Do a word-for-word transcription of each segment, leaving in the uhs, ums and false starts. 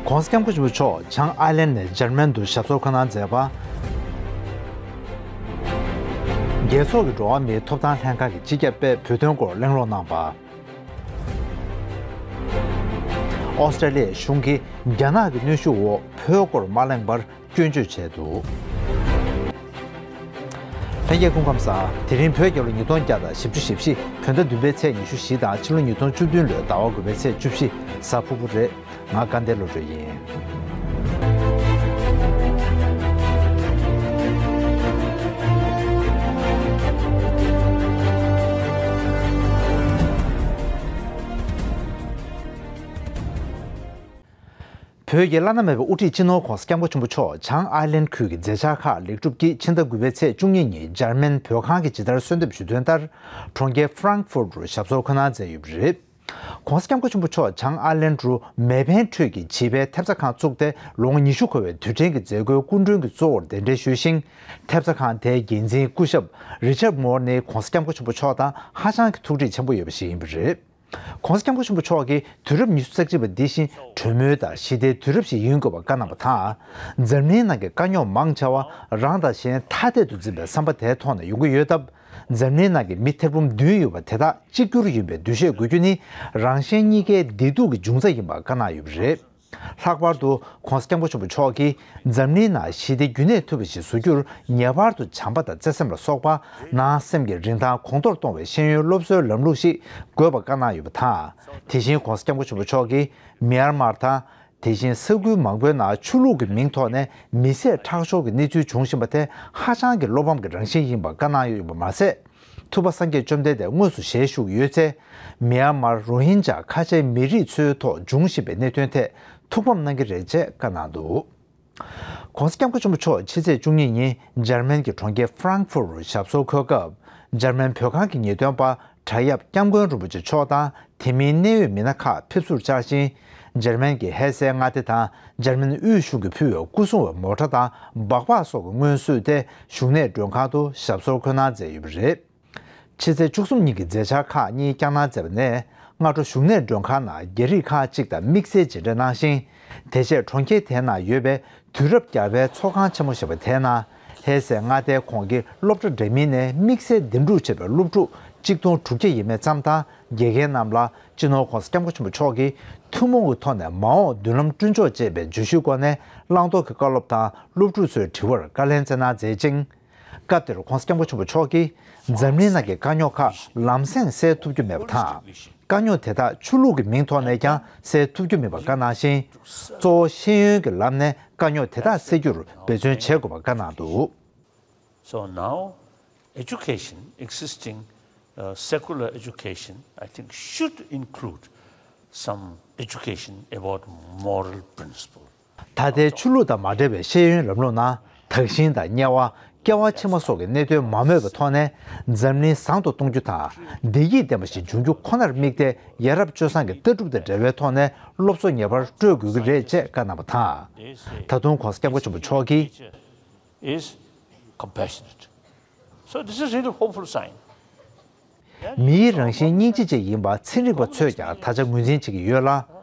༸གོང་ས་༸སྐྱབས་མགོན་ཆེན་པོ་མཆོག་བྱང་ཨའི་ལན་ནས་འཇར་མན་དུ་ཞབས་སོར་འཁོད་གནང་མཛད་པ། རྒྱལ་ཚོགས་ཀྱི་འགྲོ་བ་མིའི་ཐོབ་ཐང་ལྷན་ཁང་གི་སྤྱི་ཁྱབ་པས་བོད་དོན་སྐོར་གླེང་སློང་གནང་པ། ཨོ་སི་ཀྲ་ལི་ཡའི་གཞུང་གིས་རྒྱ་ནག་གི་གནོན་ཤུགས་འོག་བོད་སྐོར་མ་གླེང་བར་སྐྱོན་བརྗོད་བྱས་འདུག་ལྷན་རྒྱས་སྐུ་ཁམས་བཟང་། དེ་རིང་བོད་རྒྱལ་ལོ་ཉིས་སྟོང་བརྒྱ་དང་བཞི་བཅུ་ཞེ་བཞི། བོད་ཟླ་བདུན་པའི་ཚེས་ཉི་ཤུ་བཞི་དང་ཕྱི་ལོ་ཉིས་སྟོང་བཅུ་བདུན་ལོའི་ཟླ་བ་དགུ་པའི་ཚེས་བཅུ་བཞི། གཟའ་ཕུར་བུ་རེད། ང་དགའ་ལྡན་བློ་གྲོས་ཡིན། བོད་ཀྱི་བླ་ན་མེད་པའི་དབུ་ཁྲིད་སྤྱི་ནོར་༸གོང་ས་༸སྐྱབས་མགོན་ཆེན་པོ་མཆོག་བྱང་ཨའི་ལན་ཁུལ་གྱི་མཛད་འཆར་ཁག་ལེགས་གྲུབ་ཀྱིས་ཕྱི་ཟླ་དགུ་པའི་ཚེས་བཅུ་གཉིས་ཉིན་འཇར་མན་བོད་ཁང་གི་ཇི་ལྟར་གསོལ་འདེབས་ཞུས་དོན་ལྟར། གྲོང་ཁྱེར་ཧྥ་རང་ཧྥུར་རུ་ཞབས་སོར་འཁོད་གནང་མཛད་ཡོད་པ་རེད། ༸གོང་ས་༸སྐྱབས་མགོན་ཆེན་པོ་མཆོག་བྱང་ཨའི་ལན་རུ་མེ་འཕེན་ཁྲོད་ཀྱི་བྱིས་པའི་ཐེབས་རྩ་ཁང་བཙུགས་ཏེ་ལོ་ངོ་ཉི་ཤུ་འཁོར་བའི་དུས་དྲན་གྱི་མཛད་སྒོའི་སྐུ་མགྲོན་གྱི་གཙོ་བོར་གདན་འདྲེན་ཞུས་ཤིང་། ཐེབས་རྩ་ཁང་དེའི་འགན་འཛིན་སྐུ་ཞབས་རི་ཆར་མོར་ནི་༸གོང་ས་༸སྐྱབས་མགོན་ཆེན་པོ་མཆོག་དང་ཧ་ཅང་གི་ཐུགས་འདྲིས་ཆེན་པོ་ཡོད་པ་ཞིག་ཡིན་པ་རེད། ༸གོང་ས་༸སྐྱབས་མགོན་ཆེན་པོ་མཆོག་གིས་དུས་རབས་ཉི་ཤུ་རྩ་གཅིག་པ་འདི་བཞིན་གྲོས་མོལ་དང་ཞི་བདེའི་དུས་རབས་ཤིག་ཡིན་དགོས་པ་བཀའ་གནང་བ་དང་། འཛམ་གླིང་ནང་གི་དཀའ་རྙོག་མང་ཆེ་བ་རང་དང་གཞན་ཐ་དད་དུ་འཛིན་པའི་བསམ་པ་དེའི་ཐོག་ནས་ཡོང་གི་ཡོད་སྟབས། འཛམ་གླིང་ནང་གི་མི་ཐེར་འབུམ་བདུན་ཡོད་པ་དེ་དག་གཅིག་གྱུར་ཡིན་པའི་འདུ་ཤེས་དགོས་རྒྱུ་ནི་རང་གཞན་གཉིས་ཀའི་བདེ་སྡུག་གི་འབྱུང་རྩ་ཡིན་པ་བཀའ་གནང་ཡོད་པ་རེད། ལྷག་པར་དུ་༸གོང་ས་༸སྐྱབས་མགོན་ཆེན་པོ་མཆོག་གིས་འཛམ་གླིང་ནང་ཞི་བདེ་རྒྱུན་གནས་ཐུབ་པ་ཞིག་བཟོ་རྒྱུར་ངེས་པར་དུ་བྱམས་པ་དང་བརྩེ་སེམས་ལ་སོགས་པ་ནང་སེམས་ཀྱི་རིན་ཐང་གོང་མཐོར་གཏོང་བའི་ཤེས་ཡོན་སློབ་གསོའི་ལམ་ལུགས་ཤིག་དགོས་པ་བཀའ་གནང་ཡོད་པ་དང་། དེ་བཞིན་༸གོང་ས་༸སྐྱབས་མགོན་ཆེན་པོ་མཆོག་གིས་མི་ཡར་མར་དང་། དེ་བཞིན་ས་ཁུལ་མང་པོའི་ནང་ཆོས་ལུགས་ཀྱི་མིང་ཐོག་ནས་མི་བསད་ཁྲག་སྦྱོར་གྱི་གནས་ཚུལ་འབྱུང་བཞིན་པ་དེ་ཧ་ཅང་གི་བློ་ཕམ་གྱི་རང་བཞིན་ཡིན་པ་བཀའ་གནང་ཡོད་པ་མ་ཟད། ཐུབ་པ་སངས་རྒྱས་བཅོམ་ལྡན་འདས་དངོས་སུ་ཞལ་བཞུགས་ཡོད་ཚེ། མི་ཡར་མར་རོ་ཧིན་ཇཱ་ཁ་ཆེའི་མི་རིགས་ཚོའི་ཐོག་འབྱུང་བཞིན་པའི་གནད་དོན་ཐད་ཐུགས་ཕམ་གནང་གི་རེད་ཅེས་བཀའ་གནང་འདུག ༸གོང་ས་༸སྐྱབས་མགོན་ཆེན་པོ་མཆོག་ཕྱི་ཚེས་བཅུ་གཉིས་ཉིན་འཇར་མན་གྱི་གྲོང་ཁྱེར་ཧྥ་རང་ཧྥུར་རུ་ཞབས་སོར་འཁོད་སྐབས། འཇར་མན་བོད་ཁང་གི་ངེས་སྟོན་པ་བྲག་གཡབ་སྐྱབས་མགོན་རིན་པོ་ཆེ་མཆོག་དང་དེ་མིན་གནད་ཡོད་མི་སྣ་ཁག་ཕེབས་བསུར་བཅར་ཞིང་། འཇར་མན་གྱི་ཧེ་སའི་མངའ་སྡེ་དང་འཇར་མན་དབུས་གཞུང་གིས་ཕུལ་བའི་སྐུ་སྲུང་བའི་མོ་ཊ་དང་སྦག་སྦག་སོགས་ཀྱི་སྔོན་བསུས་ཏེ་བཞུགས་གནས་མགྲོན་ཁང་དུ་ཞབས་སོར་འཁོད་གནང་མཛད་ཡོད་པ་རེད། ཕྱི་ཚེས་བཅུ་གསུམ་ཉིན་གྱི་མཛད་འཆར་ཁག་གཉིས་བསྐྱངས་གནང་མཛད་པ་ནས། སྔ་དྲོ་བཞུགས་གནས་མགྲོན་ཁང་ནང་རྒྱ་རིགས་ཁག་ཅིག་དང་དམིགས་བསལ་མཇལ་འཕྲད་གནང་ཞིང་། དེ་རྗེས་གྲོང་ཁྱེར་དེའི་ནང་ཡོད་པའི་དུས་རབས་བརྒྱ་པའི་ཚོགས་ཁང་ཆེན་མོ་ཞེས་པ་དེའི་ནང་། ལྷ་སའི་མངའ་སྡེའི་ཁོངས་ཀྱི་སློབ་གྲྭ་འདྲ་མིན་ནས་དམིགས་བསལ་འདེམས་སྒྲུག་བྱས་པའི་སློབ་ཕྲུག་གཅིག་སྟོང་དྲུག་བརྒྱ་ཡས་མས་ཙམ་དང་། དགེ་རྒན་རྣམས་ལ་སྤྱི་ནོར་༸གོང་ས་༸སྐྱབས་མགོན་ཆེན་པོ་མཆོག་གིས་ཐུན་མོང་གི་ཐོག་ནས་མ་འོངས་མདུན་ལམ་བསྐྲུན་ཕྱོགས་ཅེས་པའི་བརྗོད་གཞིའི་སྒོ་ནས་བླང་དོར་གྱི་བཀའ་སློབ་དང་སློབ་ཕྲུག་ཚོའི་དྲི་བར་བཀའ་ལན་སྩལ་གནང་མཛད་ཅིང་། སྐབས་དེར་༸གོང་ས་༸སྐྱབས་མགོན་ཆེན་པོ་མཆོག་གིས། འཛམ་གླིང་ནང་གི་དཀའ་རྙོག་ཁག་ལམ་སེང་སེལ་ཐུབ་རྒྱུ་མེད་པ་དང་། དཀའ་རྙོག་དེ་དག་ཆོས་ལུགས་ཀྱི་མིང་ཐོག་ནས་ཀྱང་སེལ་ཐུབ་རྒྱུ་མིན་པ་བཀའ་གནང་ཞིང་། གཙོ་བོ་ཤེས་ཡོན་གྱི་ལམ་ནས་དཀའ་རྙོག་དེ་དག་སེལ་རྒྱུར་འབད་བརྩོན་བྱེད་དགོས་པ་བཀའ་གནང་འདུག So now, education, existing, uh, secular education, I think, should include some education about moral principle. ད་ལྟའི་ཆོས་ལུགས་དང་མ་འབྲེལ་བའི་ཤེས་ཡོན་ལམ་ལུགས་ནང་། དག་ཞིང་དང་དམྱལ་བ། སྐྱེ་བ་ཕྱི་མ་སོགས་ཀྱི་གནད་དོན་མ་སྨོས་པའི་ཐོག་ནས། འཛམ་གླིང་བཟང་དུ་གཏོང་རྒྱུ་དང་། བདེ་སྐྱིད་ལྡན་པ་ཞིག་འབྱུང་རྒྱུ་ཁོ་ནར་དམིགས་ཏེ། ཡ་རབས་སྤྱོད་བཟང་གི་ལྟ་གྲུབ་དང་འབྲེལ་བའི་ཐོག་ནས་སློབ་གསོ་ངེས་པར་སྤྲོད་དགོས་ཀྱི་རེད་ཅེས་བཀའ་གནང་བ་དང་། ད་དུང་༸གོང་ས་༸སྐྱབས་མགོན་ཆེན་པོ་མཆོག་གིས། Is compassionate. So this is really hopeful sign. མིའི་རང་བཞིན་སྙིང་རྗེ་ཅན་ཡིན་པ་ཚན་རིག་པ་ཚོས་ཀྱང་ད་ཆ་ངོས་འཛིན་བྱེད་ཀྱི་ཡོད་ལ།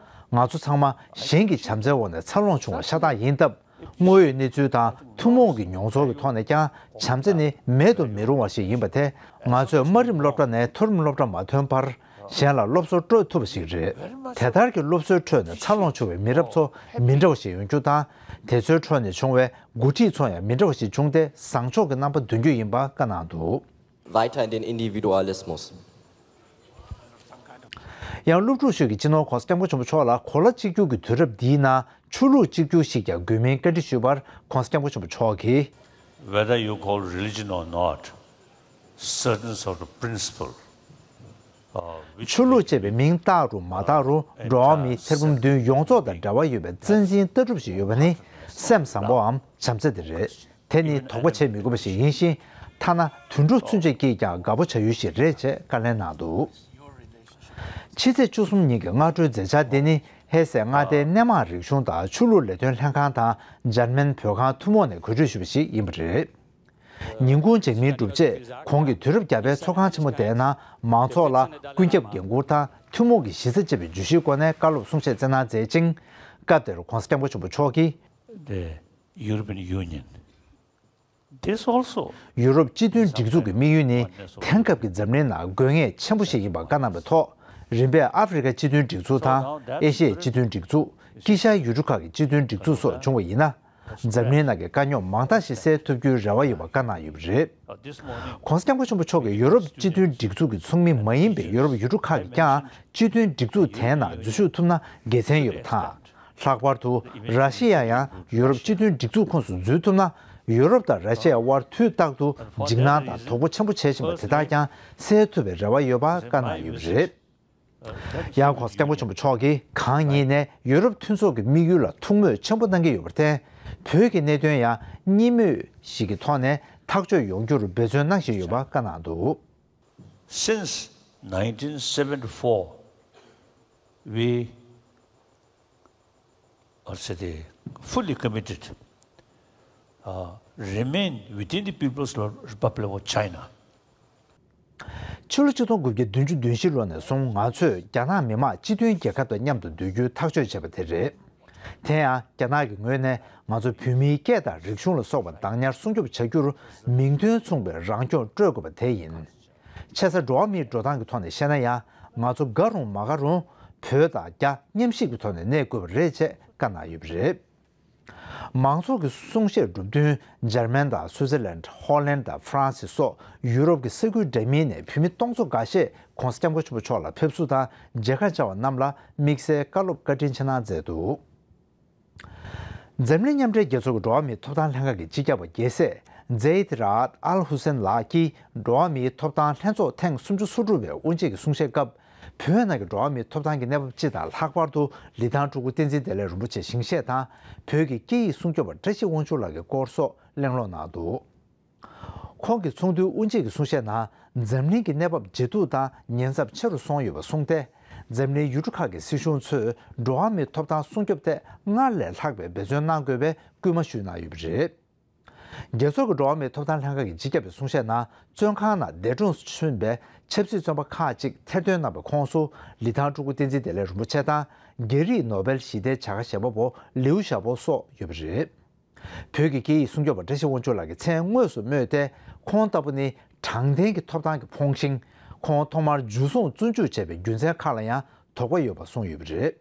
ང་ཚོ་ཚང་མ་གཞན་གྱི་བྱམས་བརྩེའི་འོག་ནས་འཚར་ལོངས་བྱུང་བ་ཤ་སྟག་ཡིན་སྟབས། དངོས་ཡོད་གནས་ཚུལ་དང་ཐུན་མོང་གི་མྱོང་ཚོར་གྱི་ཐོག་ནས་ཀྱང་བྱམས་བརྩེ་ནི་མེད་དུ་མི་རུང་བ་ཞིག་ཡིན་པ་དེ། ང་ཚོས་དམའ་རིམ་སློབ་གྲྭ་ནས་མཐོ་རིམ་སློབ་གྲྭ་མ་ཐོན་བར་གཞན་ལ་སློབ་གསོ་སྤྲོད་ཐུབ་པ་ཞིག་རེད། དེ་ལྟར་གྱི་སློབ་གསོའི་ཁྲོད་ནས་འཚར་ལོངས་བྱུང་བའི་མི་རབས་ཚོ་མི་འདྲ་བ་ཞིག་ཡོང་རྒྱུ་དང་། དེ་ཚོའི་ཁྲོད་ནས་བྱུང་བའི་འགོ་ཁྲིད་ཚོ་ཡང་མི་འདྲ་བ་ཞིག་བྱུང་སྟེ་བཟང་ཕྱོགས་ཀྱི་རྣམ་པ་འདོན་རྒྱུ་ཡིན་པ་བཀའ་གནང་འདུག Vita et Individualismus. ཡང་སློབ་ཕྲུག་ཞིག་གིས་སྤྱི་ནོར་༸གོང་ས་༸སྐྱབས་མགོན་ཆེན་པོ་མཆོག་ལ་གོ་ལ་གཅིག་གྱུར་གྱི་དུས་རབས་འདིའི་ནང་ཆོས་ལུགས་གཅིག་གྱུར་ཞིག་ཀྱང་དགོས་མིན་བཀའ་འདྲི་ཞུས་པར་༸གོང་ས་༸སྐྱབས་མགོན་ཆེན་པོ་མཆོག་གིས། Whether you call religion or not, certain sort of principle, uh, which ཆོས་ལུགས་ཅེས་པའི་མིང་བཏགས་རུང་མ་བཏགས་རུང་འགྲོ་བ་མི་ཐེར་འབུམ་བདུན་ཡོངས་རྫོགས་དང་འབྲེལ་བ་ཡོད་པའི་རྩ་འཛིན་ལྟ་གྲུབ་ཞིག་ཡོད་པ་ནི་སེམས་བཟང་པོའམ་བྱམས་བརྩེ་དེ་རེད། དེ་ནི་དོགས་པ་བྱེད་མི་དགོས་པ་ཞིག་ཡིན་ཞིང་། ཐ་ན་དུད་འགྲོ་ཚུན་ཆད་ཀྱིས་ཀྱང་དགའ་པོ་བྱ་ཡུལ་ཞིག་རེད་ཅེས་བཀའ་ལན་གནང་འདུག་ཕྱི་ཚེས་བཅུ་གསུམ་ཉིན་གྱི་སྔ་དྲོའི་མཛད་འཆར་འདི་ནི་ལྷ་སའི་མངའ་སྡེའི་སྣེ་མང་རིག་གཞུང་དང་ཆོས་ལུགས་ལས་དོན་ལྷན་ཁང་དང་འཇར་མན་བོད་ཁང་ཐུན་མོང་ནས་གོ་སྒྲིག་ཞུས་པ་ཞིག་ཡིན་པ་རེད། ཉིན་གུང་འཇར་མན་གྲུབ་རྗེས་གོང་གི་དུས་རབས་བརྒྱ་པའི་ཚོགས་ཁང་ཆེན་མོ་དེའི་ནང་མང་ཚོགས་ལ་ཀུན་ཁྱབ་འགན་འཁུར་དང་ཐུན་མོང་གི་གཞི་རྩ་ཅེས་པའི་བརྗོད་གཞིའི་སྒོ་ནས་བཀའ་སློབ་གསུང་བཤད་སྩལ་གནང་མཛད་ཅིང་། སྐབས་དེར་༧གོང་ས་༧སྐྱབས་མགོན་ཆེན་པོ་མཆོག་གིས། The European Union. This also. ཡུ་རོབ་སྤྱི་མཐུན་སྒྲིག་འཛུགས་ཀྱི་དམིགས་ཡུལ་ནི་དེང་སྐབས་ཀྱི་འཛམ་གླིང་ནང་དགོས་ངེས་ཆེན་པོ་ཞིག་ཡིན་པ་བཀའ་གནང་བའི་ཐོག་རིམ་པས་ཨ་ཧྥེ་རི་ཁ་སྤྱི་མཐུན་སྒྲིག་འཛུགས་དང་ཨེ་ཤི་ཡའི་སྤྱི་མཐུན་སྒྲིག་འཛུགས། དཀྱིལ་ཤར་ཡུལ་གྲུ་ཁག་གི་སྤྱི་མཐུན་སྒྲིག་འཛུགས་སོགས་བྱུང་བ་ཡིན་ན། འཛམ་གླིང་ནང་གི་དཀའ་རྙོག་མང་དག་ཞིག་སེལ་ཐུབ་རྒྱུའི་རེ་བ་ཡོད་པ་བཀའ་གནང་ཡོད་པ་རེད། ༸གོང་ས་༸སྐྱབས་མགོན་ཆེན་པོ་མཆོག་གིས་ཡུ་རོབ་སྤྱི་མཐུན་སྒྲིག་འཛུགས་ཀྱི་ཚོགས་མི་མ་ཡིན་པའི་ཡུ་རོབ་ཡུལ་གྲུ་ཁག་གིས་ཀྱང་སྤྱི་མཐུན་སྒྲིག་འཛུགས་དེའི་ནང་འཛུལ་ཞུགས་ཐུབ་ན་དགེ་མཚན་ཡོད་པ་དང་། ལྷག་པར་དུ་ར་ཤི་ཡ་ཡང་ཡུ་རོབ་སྤྱི་མཐུན་སྒྲིག་འཛུགས་ཁོངས་སུ་འཛུལ་ཐུབ་ན། ཡུ་རོབ་དང་ར་ཤི་ཡའི་དབར་དུས་རྟག་ཏུ་འཇིགས་སྣང་དང་དོགས་པ་ཆེན་པོ་བྱེད་བཞིན་པ་དེ་དག་ཀྱང་སེལ་ཐུབ་པའི་རེ་བ་ཡོད་པ་བཀའ་གནང་ཡོད་པ་རེད། ཡང་༸གོང་ས་༸སྐྱབས་མགོན་ཆེན་པོ་མཆོག་གིས་གང་ཉིད་ནས་ཡུ་རོབ་མཐུན་ཚོགས་ཀྱི་དམིགས་ཡུལ་ལ་ཐུགས་མོས་ཆེན་པོ་གནང་གི་ཡོད་པར་བརྟེན། བོད་ཀྱི་གནད་དོན་ཡང་གཉིས་མོས་ཤིག་གི་ཐོག་ནས་ཐག་གཅོད་ཡོང་རྒྱུར་འབད་བརྩོན་གནང་བཞིན་ཡོད་པ་བཀའ་གནང་འདུག Since nineteen seventy-four, we are, say, fully committed, uh, remain within the People's Republic of China. ཕྱི་ལོ་ཆིག་སྟོང་དགུ་བརྒྱ་བདུན་ཅུ་དོན་བཞི་ལོ་ནས་བཟུང་ང་ཚོས་རྒྱ་ནག་མི་དམངས་སྤྱི་མཐུན་རྒྱལ་ཁབ་དང་མཉམ་དུ་སྡོད་རྒྱུའི་ཐག་གཅོད་བྱས་པ་དེ་རེད། དེ་ཡང་རྒྱ་ནག་གི་ངོས་ནས་ང་ཚོ་བོད་མིའི་སྐད་དང་རིག་གཞུང་ལ་སོགས་པ་བདག་ཉར་སྲུང་སྐྱོབ་བྱ་རྒྱུར་མིང་དོན་མཚུངས་པའི་རང་སྐྱོང་སྤྲོད་དགོས་པ་དེ་ཡིན། ཆེ་ས་འགྲོ་བ་མིའི་འགྲོ་སྟངས་ཀྱི་ཐོག་ནས་བཤད་ན་ཡང་ང་ཚོ་དགའ་རུང་མ་དགའ་རུང་བོད་དང་རྒྱ་མཉམ་གཤིབ་ཀྱི་ཐོག་ནས་གནས་དགོས་པ་རེད་ཅེས་བཀའ་གནང་ཡོད་པ་རེད། མང་ཚོགས་ཀྱི་གསུང་བཤད་གྲུབ་བསྟུན་འཇར་མན་དང་སུའུ་ཙེར་ལན། ཧོ་ལན་དང་ཧྥ་རན་སི་སོགས་ཡུ་རོབ་ཀྱི་ས་ཁུལ་འདྲ་མིན་ནས་བོད་མི་སྟོང་ཚོ་འགའ་ཤས་༸གོང་ས་༸སྐྱབས་མགོན་ཆེན་པོ་མཆོག་ལ་ཕེབས་བསུ་དང་མཇལ་ཁ་བཅར་བ་རྣམས་ལ་དམིགས་བསལ་བཀའ་སློབ་བཀའ་དྲིན་ཆེ་གནང་མཛད་འདུག་འཛམ་གླིང་མཉམ་འབྲེལ་རྒྱལ་ཚོགས་ཀྱི་འགྲོ་བ་མིའི་ཐོབ་ཐང་ལྷན་ཁང་གི་སྤྱི་ཁྱབ་པ་རྒྱལ་སྲས་ཛེ་ཡིད་ར་ཨད་ཨལ་ཧུ་སེན་ལགས་ཀྱིས་འགྲོ་བ་མིའི་ཐོབ་ཐང་ལྷན་ཚོགས་ཐེངས་སུམ་ཅུ་སོ་དྲུག་པའི་དབུ་འབྱེད་ཀྱི་གསུང་བཤད་སྐབས། བོད་ནང་གི་འགྲོ་བ་མིའི་ཐོབ་ཐང་གི་གནས་བབ་སྤྱི་དང་ལྷག་པར་དུ་ལི་ཐང་སྤྲུལ་སྐུ་བསྟན་འཛིན་བདེ་ལེགས་རིན་པོ་ཆེ་ཞིང་གཤེགས་དང་བོད་ཀྱི་སྐད་ཡིག་སྲུང་སྐྱོབ་པ་བཀྲ་ཤིས་དབང་ཕྱུག་ལགས་ཀྱི་སྐོར་སོགས་གླེང་སློང་གནང་འདུག་ཁོང་གིས་ཚོགས་འདུའི་དབུ་འབྱེད་ཀྱི་གསུང་བཤད་ནང་འཛམ་གླིང་གི་གནས་བབ་ཇེ་སྡུག་དང་ཉེན་ཚབས་ཆེ་རུ་སོང་ཡོད་པ་གསུངས་ཏེ། འཛམ་གླིང་ཡུལ་གྲུ་ཁག་གི་སྲིད་གཞུང་ཚོས་འགྲོ་བ་མིའི་ཐོབ་ཐང་སྲུང་སྐྱོབ་ཐད་སྔར་ལས་ལྷག་པའི་འབད་བརྩོན་གནང་དགོས་པའི་སྐུལ་མ་ཞུས་གནང་ཡོད་པ་རེད། རྒྱལ་ཚོགས་ཀྱི་འགྲོ་བ་མིའི་ཐོབ་ཐང་ལྷན་ཁང་གི་སྤྱི་ཁྱབ་པའི་གསུང་བཤད་ནང་བཙོན་ཁང་ནང་འདས་གྲོངས་སུ་ཕྱིན་པའི་ཆབ་སྲིད་བཙོན་པ་ཁག་ཅིག་ཐེར་འདོན་གནང་བའི་ཁོངས་སུ་ལི་ཐང་སྤྲུལ་སྐུ་བསྟན་འཛིན་བདེ་ལེགས་རིན་པོ་ཆེ་དང་། རྒྱ་རིགས་ནོ་བེལ་ཞི་བདེའི་བྱ་དགའ་བཞེས་པ་པོ་ལིའུ་ཞའོ་པོ་སོགས་ཡོད་པ་རེད། བོད་ཀྱི་སྐད་ཡིག་སྲུང་སྐྱོབ་པ་བཀྲ་ཤིས་དབང་ཕྱུག་ལགས་ཀྱི་མཚན་དངོས་སུ་སྨོས་ཏེ། ཁོང་ལྟ་བུ་ནི་དྲང་བདེན་གྱི་ཐོབ་ཐང་གི་ཕོངས་ཤིང་། ཁོང་ཐོག་མར་འཇུ་བཟུང་བཙོན་འཇུག་བྱས་པའི་རྒྱུ་མཚན་ཁག་ལ་ཡང་དོགས་པ་ཡོད་པ་གསུངས་ཡོད་པ་རེད།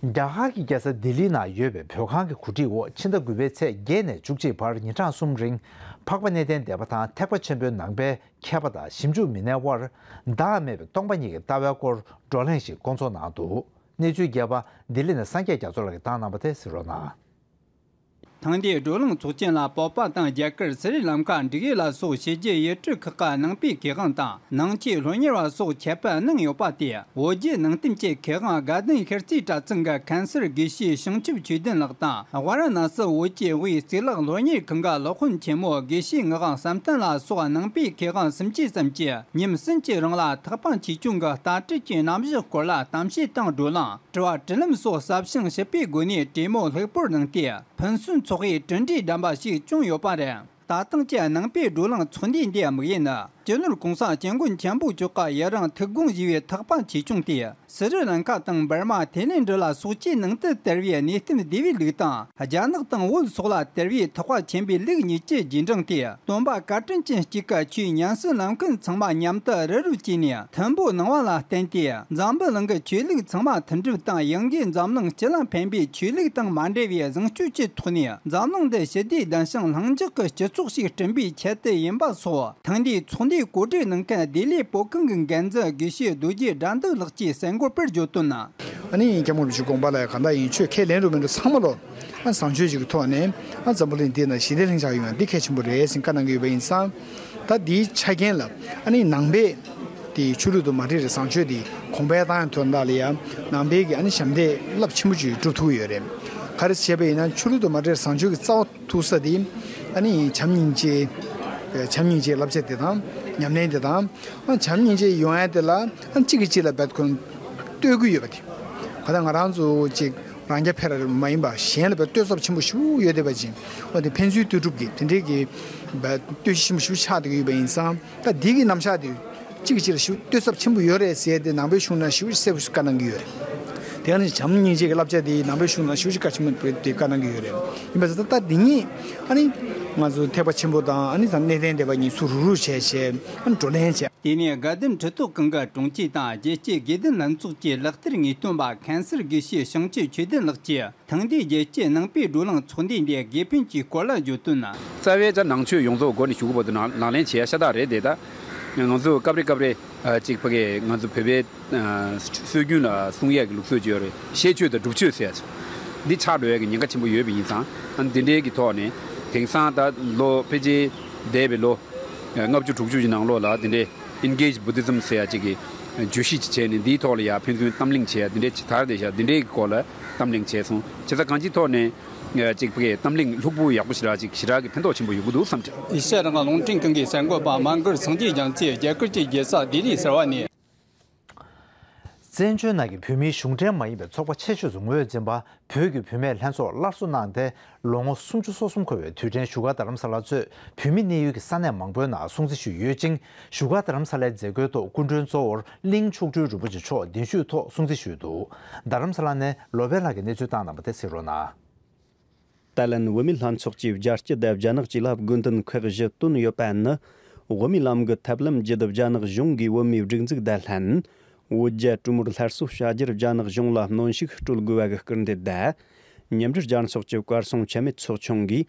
རྒྱ་གར་གྱི་རྒྱལ་ས་ལྡི་ལི་ནང་ཡོད་པའི་བོད་ཁང་གི་གོ་སྒྲིག་འོག་ཕྱི་ཟླ་དགུ་པའི་ཚེས་བརྒྱད་ནས་བཅུ་གཅིག་བར་ཉིན་གྲངས་གསུམ་རིང་། འཕགས་པ་གནས་བརྟན་སྡེ་པ་དང་ཐེག་པ་ཆེན་པོའི་ནང་པའི་མཁས་པ་དང་ཞིབ་འཇུག་མི་སྣའི་དབར། བདག་མེད་པའི་སྟོང་པ་ཉིད་ཀྱི་ལྟ་བའི་སྐོར་བགྲོ་གླེང་ཞིག་བསྐོང་ཚོགས་གནང་འདུག་གནས་ཚུལ་རྒྱས་པ་ལྡི་ལི་ནས་སངས་རྒྱས་རྒྱ་མཚོ་ལགས་ཀྱིས་བཏང་གནང་བ་དེ་གཟིགས་རོགས་གནང་། ཐེངས་འདིའི་བགྲོ་གླེང་ཚོགས་ཆེན་ལ་བོད་པ་དང་རྒྱ་གར་སི་རི་ལང་ཀ་འབྲུག་ཡུལ་ལ་སོགས་ཕྱི་རྒྱལ་ཡུལ་གྲུ་ཁག་གི་ནང་པའི་མཁས་དབང་དང་། ནང་ཆོས་སློབ་གཉེར་བ་སོགས་ཁྱད་པར་གནང་ཡོད་པ་སྟེ། བོད་བརྒྱུད་ནང་བསྟན་གྱི་མཁས་དབང་དགའ་ལྡན་ཤར་རྩེ་གྲྭ་ཚང་གི་མཁན་ཟུར་དགེ་བཤེས་བྱང་ཆུབ་ཆོས་ལྡན་ལགས་དང་། ཝཱ་ར་ཎ་སི་བོད་ཀྱི་དབུས་གཙུག་ལག་སློབ་གཉེར་ཁང་གི་སློབ་དཔོན་ཆེན་མོ་དགེ་བཤེས་ངག་དབང་བསམ་གཏན་ལ་སོགས་ནང་པའི་མཁས་དབང་སུམ་ཅུ་ཙམ་གྱིས་ཉིན་གསུམ་གྱི་རིང་ལ་ཐེག་པ་ཆེ་ཆུང་གི་ལྟ་གྲུབ་ཀྱི་རྣམ་གཞག་སྐོར་ལ་གཏམ་བཤད་དང་བགྲོ་གླེང་། དྲི་བ་དྲིས་ལན་སོགས་ཟབ་ཞིང་ཞིབ་པའི་སྒོ་ནས་གྲོས་མོལ་ལྷུག་པོར་གནང་སྟེ། ཕུན་སུམ་ཚོགས་པའི་གྲུབ་འབྲས་ལྡན་པ་ཞིག་བྱུང་ཡོད་པ་རེད། ད་ཐེངས་ཀྱི་ནང་པའི་བགྲོ་གླེང་ཚོགས་འདུའི་འདིའི་དམིགས་ཡུལ་ནི། སྤྱི་ནོར་༸གོང་ས་༸སྐྱབས་མགོན་ཆེན་པོ་མཆོག་གི་ཡུན་རིང་ཐུགས་དགོངས་བཞེས་པའི་ཐེག་པ་ཆེ་ཆུང་དེ། སི་རི་ལང་ཀ་དང་འབར་མ། ཐའི་ལེན་ཌི་ལ་སོགས་ཀྱི་ནང་དུ་དར་བའི་གནས་བརྟན་སྡེ་བའི་ལུགས་དང་། རྒྱ་ནག་དང་བོད་སོགས་ལ་དར་བའི་ཐེག་པ་ཆེན་པོའི་ལུགས་གཉིས་ཀྱི་རྗེས་འབྲང་སྟེ། སྟོན་པ་བཀའ་དྲིན་ཅན་གཅིག་གི་ཆོས་ཉམས་སུ་ལེན་མཁན་ཚང་མ་མཉམ་དུ་རི་རུ་བཅས་ནས་མཐུན་པོ་གནང་བ་ལ་བརྟེན་ཏེ། འཛམ་བུ་གླིང་གི་ཆོས་ལུགས་ཚང་མ་མཐུན་སྒྲིལ་དང་། ཡང་སྒོས་འཛམ་གླིང་སྤྱི་ལ་ཕན་པའི་ཆོས་ལུགས་དང་མ་འབྲེལ་བའི་བཟང་སྤྱོད་ཀྱི་ཐོག་ནས། འཛམ་གླིང་འདི་ཞི་བདེ་ལྡན་ཞིང་ལྷིང་འཇགས་ཀྱི་སྤྱི་ཚོགས་ཤིག་བསྐྲུན་པའི་ཆེད་དུ་ཡིན་པ་སོགས། ཐེངས་འདིའི་ཚོགས་འདུའི་གོ་སྒྲིག་གནང་མཁན་ལྡི་ལིའི་བོད་ཁང་གི་འགན་འཛིན་དགེ་བཤེས་རྡོ་རྗེ་དགྲ་འདུལ་ལགས་ཀྱིས་གསལ་འགོད་པར་བརྗོད་དོན། ཨ་ནི་སྐྱབས་མགོན་རིན་པོ་ཆེའི་དགོངས་པ་ལ་གང་ལྟར་ཡིན་ཆོས་ཁས་ལེན་རུང་མིན་རུང་ཚང་མ་ལོ། ཨ་བཟང་སྤྱོད་ཅིག་གི་ཐོག་ནས་ཨ་འཛམ་བུ་གླིང་འདི་ན་ཞི་བདེ་ལྷིང་འཇགས་ཡོང་ཡ་འདི་གལ་ཆེན་པོ་རེད་ཟེར་བཀའ་གནང་གི་ཡོད་པ་ཡིན་ཙང་། ད་འདིའི་ཆ་རྐྱེན་ལ་ཨ་ནི་ནང་པའི་དེ་ཆོས་ལུགས་དང་མ་འབྲེལ་བའི་བཟང་སྤྱོད་དེ་གོང་འཕེལ་བཏང་ཡ་དོན་དག་ལ་ཡ་ནང་པའི་གི་ཨ་ནི་ཞབས་འདེགས་རླབས་ཆེན་པོ་ཅིག་སྒྲུབ་ཐུབ་ཀྱི་ཡོད་རེད། ག་རེ་བྱས་པ་ཡིན་ན་ཆོས་ལུགས་དང་མ་འབྲེལ་བའི་བཟང་སྤྱོད་ཀྱི་རྩ་བ་ཐུག་ས་དེ་ཨ་ནི་བྱམས་སྙིང་རྗེ། བྱམས་སྙིང་རྗེའི་བསླབ་བྱ་དེ་དང་ཉམས་ལེན་དེ་དང་། ཨ་བྱམས་སྙིང་རྗེ་ཡོང་ཡ་དེ་ལ་ཨ་གཅིག་གིས་གཅིག་ལ་རྦད་ཁོ་ལྟོས་གི་ཡོད་པ་དེ། ག་ད་ང་རང་ཚོ་གཅིག་རང་རྐྱ་འཕེར་ར་མ་ཡིན་པ་གཞན་ལ་རྦད་ལྟོས་ཚབས་ཆེན་པོ་ཞེ་པོ་ཡོད་བསྡད་པ་ཅིག་འོ་དེ་ཕན་ཚུན་ལྟོས་གྲུབ་ཀྱི་དེ་འདྲའི་གི་རྦད་ལྟོས་གཞི་ཆེན་པོ་ཞེ་པོ་ཆགས་བསྡད་ཀྱི་ཡོད་པ་ཡིན་ཙང་ད་འདི་གི་རྣམ་གཞག་དེ་གཅིག་གིས་གཅིག་ལ་ཞེ་པོ་ལྟོས་ཚབས་ཆེན་པོ་ཡོད་རེད་ཟེར་ཏེ་ནང་པའི་གཞུང་ནང་ཞེ་པོ་གསལ་པོ་ཞིག་བཀའ་གནང་གི་ཡོད་རེད། དེ་ནི་བྱམས་སྙིང་རྗེ་གི་བསླབ་བྱ་དེ་ནང་པའི་གཞུང་ནང་ཞེ་པོ་ཅིག་བཀའ་ཆེན་པོ་དེ་བཀའ་གནང་གི་ཡོད་རེད། ཡིན་པ་ཟེར་ད་ལྟ་འདི་ཉིད་ཨ་ནི་ང་ཚོ་ཐེག་པ་ཆེན་པོ་དང་ཨ་ནི་ད་གནས་བརྟན་སྡེ་པ་གཉིས་སུ་རུག་རུག་བྱས་བྱས་ཨ་ནི་བགྲོ་གླེང་བྱས། དེ་ནས་དགའ་ལྡན་ཁྲི་ཐོག་ཀུན་དགའ་དྲུང་ཆེ་དང་རྒྱལ་གཅེས་དགེ་ལྡན་ལྷན་ཚོགས་ཀྱི་ལག་བསྟར་ངེས་སྟོན་པ་མཁན་ཟུར་དགེ་བཤེས་བྱང་ཆུབ་ཆོས་ལྡན་ལགས་ཀྱིས། ཐེངས་འདིའི་རྒྱལ་སྤྱིའི་ནང་པའི་བགྲོ་གླེང་ཚོགས་འདུའི་འདི་དགེ་ཕན་གྱི་སྐོར་ལ་བརྗོད་དོན། རྩ་བའི་ད་ནང་ཆོས་ཡོངས་རྫོགས་སྒོ་ནས་ཞུ་དགོས་པ་དེ་ནང་ལག་ལེན་བྱེད་ཡ་ཤ་སྟག་རེད་དེ། ད་ང་ཚོ་སྐབས་རེ་སྐབས་རེ་ཅིག་ཕ་གི་ང་ཚོ་བོད་པའི་སྲོལ་རྒྱུན་ལ་སྲུང་ཡས་ཀྱི་ལུགས་སྲོལ་ཅིག་ཡོད་རེད། བཤད་ཆོས་དང་སྒྲུབ་ཆོས་ཟེར་ཡ་ཅིག་འདི་ཆགས་འགྲོ་ཡ་གི་ཉེན་ཁ་ཆེན་པོ་ཡོད་པ་ཡིན་ཙང་། ཨ་ནི་འདི་འདྲའི་གི་ཐོག་ནས་དེང་སང་ད་ལོ་ཕལ་ཆེར་འདས་པའི་ལོ་ལྔ་བཅུ་དྲུག་ཅུ་ཡི་ནང་ལོགས་ལ་འདི་འདྲའི་Engage Buddhism ཟེར་ཡ་ཅིག་གི་བརྗོད་གཞི་ཅིག་བྱས་ནས་འདིའི་ཐོག་ལ་ཡ་ཕན་ཚུན་གཏམ་གླེང་བྱས་ཡ་འདི་འདྲའི་ཅིག་དར་བསྡད་ཤག་འདི་འདྲའི་གི་སྐོར་ལ་གཏམ་གླེང་བྱས་སོང་། བྱས་ཙང་གང་ཅིའི་ཐོག་ནས་ཅིག་ཕ་གི་གཏམ་གླེང་ལྷུག་པོ་ཡག་པོ་ཞེ་དྲག་ཅིག་ཞེ་དྲག་གི་ཕན་ཐོགས་ཆེན་པོ་ཡོང་གི་འདུག་བསམ་གྱི། ཨེ་ཤ་ཡ་རང་དབང་རླུང་འཕྲིན་ཁང་གི་གསར་འགོད་པ་མ་གུར་སངས་རྒྱས་རྒྱ་མཚོས་རྒྱ་གར་གྱི་རྒྱལ་ས་ལྡི་ལི་ཟེར་བ་ནས། བཙན་བྱོལ་ནང་གི་བོད་མིའི་གཞུང་འབྲེལ་མ་ཡིན་པའི་ཚོགས་པ་ཆེ་ཤོས་སུ་ངོས་འཛིན་པ་བོད་ཀྱི་བུད་མེད་ལྷན་ཚོགས་སླར་གསོ་གནང་སྟེ་ལོ་ངོ་སུམ་ཅུ་སོ་གསུམ་འཁོར་བའི་དུས་དྲན་བཞུགས་སྒར་རྡ་རམ་ས་ལ་གཙོས་བོད་མི་གནས་ཡུལ་གྱི་ས་གནས་མང་པོའི་ནང་སྲུང་བརྩི་ཞུས་ཡོད་ཅིང་། བཞུགས་སྒར་རྡ་རམ་ས་ལའི་མཛད་སྒོའི་ཐོག་སྐུ་མགྲོན་གཙོ་བོར་གླིང་མཆོག་སྤྲུལ་རིན་པོ་ཆེ་མཆོག་གདན་ཞུས་ཐོག་སྲུང་བརྩི་ཞུས་འདུག་རྡ་རམ་ས་ལ་ནས་ལོ་པཎ་ལགས་ཀྱིས་གནས་ཚུལ་བཏང་གནང་བ་དེ་གཟིགས་རོགས་གནང་། ཏཱ་ལན་བོད་མི་ལྷན་ཚོགས་ཀྱིས་རྒྱལ་སྤྱི་དང་རྒྱ་ནག་གཅིག་ལ་དགོས་འདུན་ཁག་བཞི་བཏོན་ཡོད་པ་ནི། དབུ་མའི་ལམ་གྱི་ཐབས་ལམ་བརྒྱུད་རྒྱ་ནག་གཞུང་གིས་བོད་མིའི་སྒྲིག་འཛུགས་དང་ལྷན། བོད་རྒྱ་གྲོས་མོལ་སླར་གསོ་བྱ་རྒྱུར་རྒྱ་ནག་གཞུང་ལ་གནོན་ཤུགས་སྤྲོད་དགོས་པ་གི་སྐུལ་འདེད་དང་། མཉམ་འབྲེལ་རྒྱལ་ཚོགས་ཀྱི་བཀའ་སྲུང་འཆི་མེད་ཚོགས་ཆུང་གིས།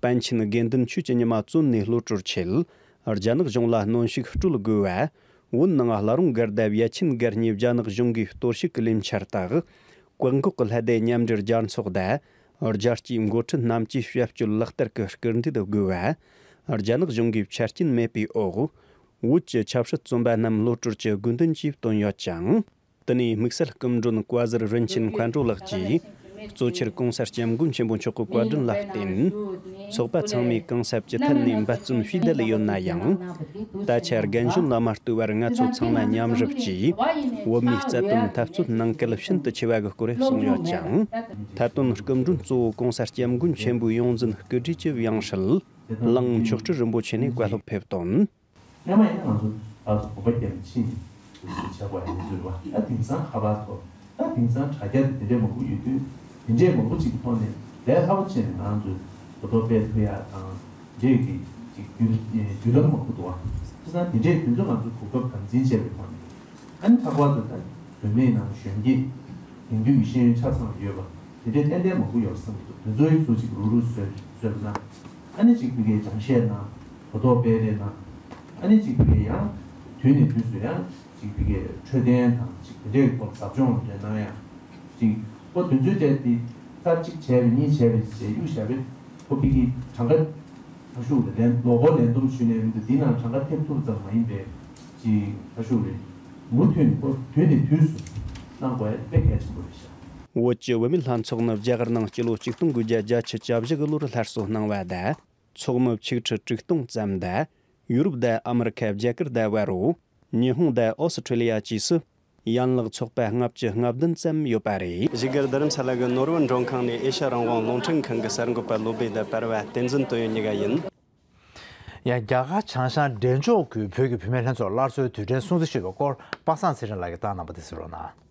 པཎ་ཆེན་དགེ་འདུན་ཆོས་ཀྱི་ཉི་མ་བཙོན་ནས་གློད་གྲོལ་ཆེད། རྒྱ་ནག་གཞུང་ལ་གནོན་ཤུགས་སྤྲོད་དགོས་པ། བོད་ནང་བླ་རུང་སྒར་དང་བར་ཆད་སྒར་གཉིས་རྒྱ་ནག་གཞུང་གིས་གཏོར་བཤིག་གི་ལས་འཆར་དག་གོང་འོག་གི་ལྷ་སྡེ་མཉམ་འབྲེལ་རྒྱལ་ཚོགས་དང་། རྒྱལ་སྤྱིའི་འགོ་ཁྲིད་རྣམས་ཀྱིས་བྱ་སྤྱོད་ལག་བསྟར་གྱི་སྐུལ་འདེད་དགོས་པ། རྒྱ་ནག་གཞུང་གིས་ཆ་རྐྱེན་མེད་པའི་འོག་བོད་ཀྱི་ཆབ་སྲིད་བཙོན་པ་རྣམས་གློད་གྲོལ་གྱི་དགོས་འདུན་བཅས་བཏོན་ཡོད་ཅིང་། དེ་ནས་དམིགས་བསལ་སྐུ་མགྲོན་བཀའ་ཟུར་རིན་ཆེན་མཁའ་འགྲོ་ལགས་ཀྱིས། གཙོ་ཆེར་༸གོང་ས་༸སྐྱབས་མགོན་ཆེན་པོ་མཆོག་གི་བཀའ་དྲིན་ལ་བརྟེན། ཚོགས་པ་ཚང་མས་གང་ཟབ་ཅི་ཐད་ནས་འབད་བརྩོན་ཞུས་བསྡད་ཡོད་ན་ཡང་། ད་ཆ་རྒན་གཞོན་ལ་མ་ལྟོས་པར་ང་ཚོ་ཚང་མ་མཉམ་རུབ་ཀྱིས་བོད་མིའི་རྩ་དོན་འཐབ་རྩོད་གནང་གལ་ཤིན་ཏུ་ཆེ་བ་གི་སྐོར་གསུངས་ཡོད་ཅིང་། མཐའ་དོན་སྐུ་མགྲོན་གཙོ་བོ་༸གོང་ས་༸སྐྱབས་མགོན་ཆེན་པོའི་ཡོངས་འཛིན་སྐུ་བགྲེས་ཀྱི་དབྱངས་ཧྲལ་གླིང་མཆོག་སྤྲུལ་རིན་པོ་ཆེ་ནས་བཀའ་སློབ་ཕེབས་དོན། སྔོན་མ་ཡིན་ན་ང་ཚོ་ཕར་ཚུར་གོམ་པ་བརྒྱབ་ནས་ཕྱིན་ནས་འདུག་སེ་བྱས་པ་ཡིན་ཚུལ་བ། ད་དེང་སང་ཁ་པར་ཐོག་ད་དེང་སང་དྲ་རྒྱ་དེ་འདྲས་མང་པོ་ཡོད་དུས། དེ་འདྲས་མང་པོ་ཅིག་གི་ཐོག་ནས་ལས་སླ་པོ་བྱས་ནས་ང་ཚོས་གོ་རྟོགས་སྤེལ་ཐུབ་ཡག་དང་འདྲས་ཀྱི་ཅིག་བརྒྱུད་བརྒྱུད་ལམ་མང་པོ་འདུག་བ། བྱས་ཙང་དེ་འདྲས་དུས་ཚོད་ང་ཚོ་གོ་སྐབས་དམ་འཛིན་བྱས་པའི་ཐོག་ནས། ཨ་ནི་ལྷག་པར་དུ་ད་བུད་མེད་ནང་གཞོན་སྐྱེས་དེང་དུས་ཀྱི་ཤེས་ཡོན་ཆ་ཚང་ཡོད་པ་དེ་འདྲའི་ཏན་ཏན་མང་པོ་ཡོད་བསམ་གྱི་འདུག་དེ་ཚོའི་ཚོ་གཅིག་རུག་རུག་བཟོས་བཟོས་པ་ན། ཨ་ནི་གཅིག་ཕ་གིའི་སྦྱང་བཤད་གནང་། གོ་རྟོགས་སྤེལ་རེས་གནང་། ཨ་ནི་གཅིག་ཕ་གིའི་ཡང་དུས་ནས་དུས་སུ་ཡང་གཅིག་ཕ་གིའི་འཕྲོད་བསྟེན་དང་གཅིག་དེ་འདྲའི་ཐོག་ཟབ་སྦྱོང་རེ་གནང་ཡང་གཅིག་ཁོ་དུས་ཚོད་སྤྲད་དེ་ཚར་གཅིག་བྱས་པའི་གཉིས་བྱས་པའི་ཞེས་གཡུག་བཞག་པས་ཁོ་ཕ་གིའི་གྲངས་ཀ་ཁ་ཤུགས་ལ་ལན་ལོ་འཁོར་ལན་འདུམ་ཞུས་ནས་འདི་འདི་ནང་གྲངས་ཀ་ཐེབས་ཐུབ་ཙམ་མ་ཡིན་པའི་ཅིག་ཁ་ཤུགས་རེད། མུ་མཐུད་ནས་ཁོ་དུས་ནས་དུས་སུ་གནང་དགོས་ཡ་དཔེ་གལ་ཆེན་པོ་རེད་ཤག་བོད་ཀྱི་བུད་མེད་ལྷན་ཚོགས་ནི་རྒྱ་གར་ནང་སྤྱི་ལོ་ཆིག་སྟོང་དགུ་བརྒྱ་བརྒྱད་ཅུ་གྱ་བཞི་གི་ལོར་སླར་གསོ་གནང་བ་དང་། ཚོགས་མི་ཆིག་ཁྲི་དྲུག་སྟོང་ཙམ་དང་། ཡུ་རོབ་དང་ཨ་མི་རི་ཁ། རྒྱ་གར་དང་བལ་པོ། ཉི་ཧོང་དང་ཨོ་སི་ཁྲུ་ལི་ཡ་བཅས་སུ་ཡན་ལག་ཚོགས་པ་ལྔ་བཅུ་ང་བདུན་ཙམ་ཡོད་པ་རེད། བཞུགས་སྒར་རྡ་རམ་ས་ལ་གི་ནོར་བུ་མགྲོན་ཁང་ནས་ཨེ་ཤ་ཡ་རང་དབང་རླུང་འཕྲིན་ཁང་གི་གསར་འགོད་པ་བློ་སྦེ་དང་པར་བ་བསྟན་འཛིན་དོན་ཡོད་གཉིས་ཀ་ཡིན། ཡང་རྒྱ་གར་བྱང་ཤར་འབྲས་ལྗོངས་ཀྱི་བོད་ཀྱི་བུད་མེད་ལྷན་ཚོགས་སླར་གསོའི་དུས་དྲན་སྲུང་བརྩི་ཞུས་པའི་སྐོར་པ་སངས་ཚེ་རིང་ལགས་ཀྱིས་བཏང་གནང་བ་དེ་གཟིགས་རོགས་གནང་།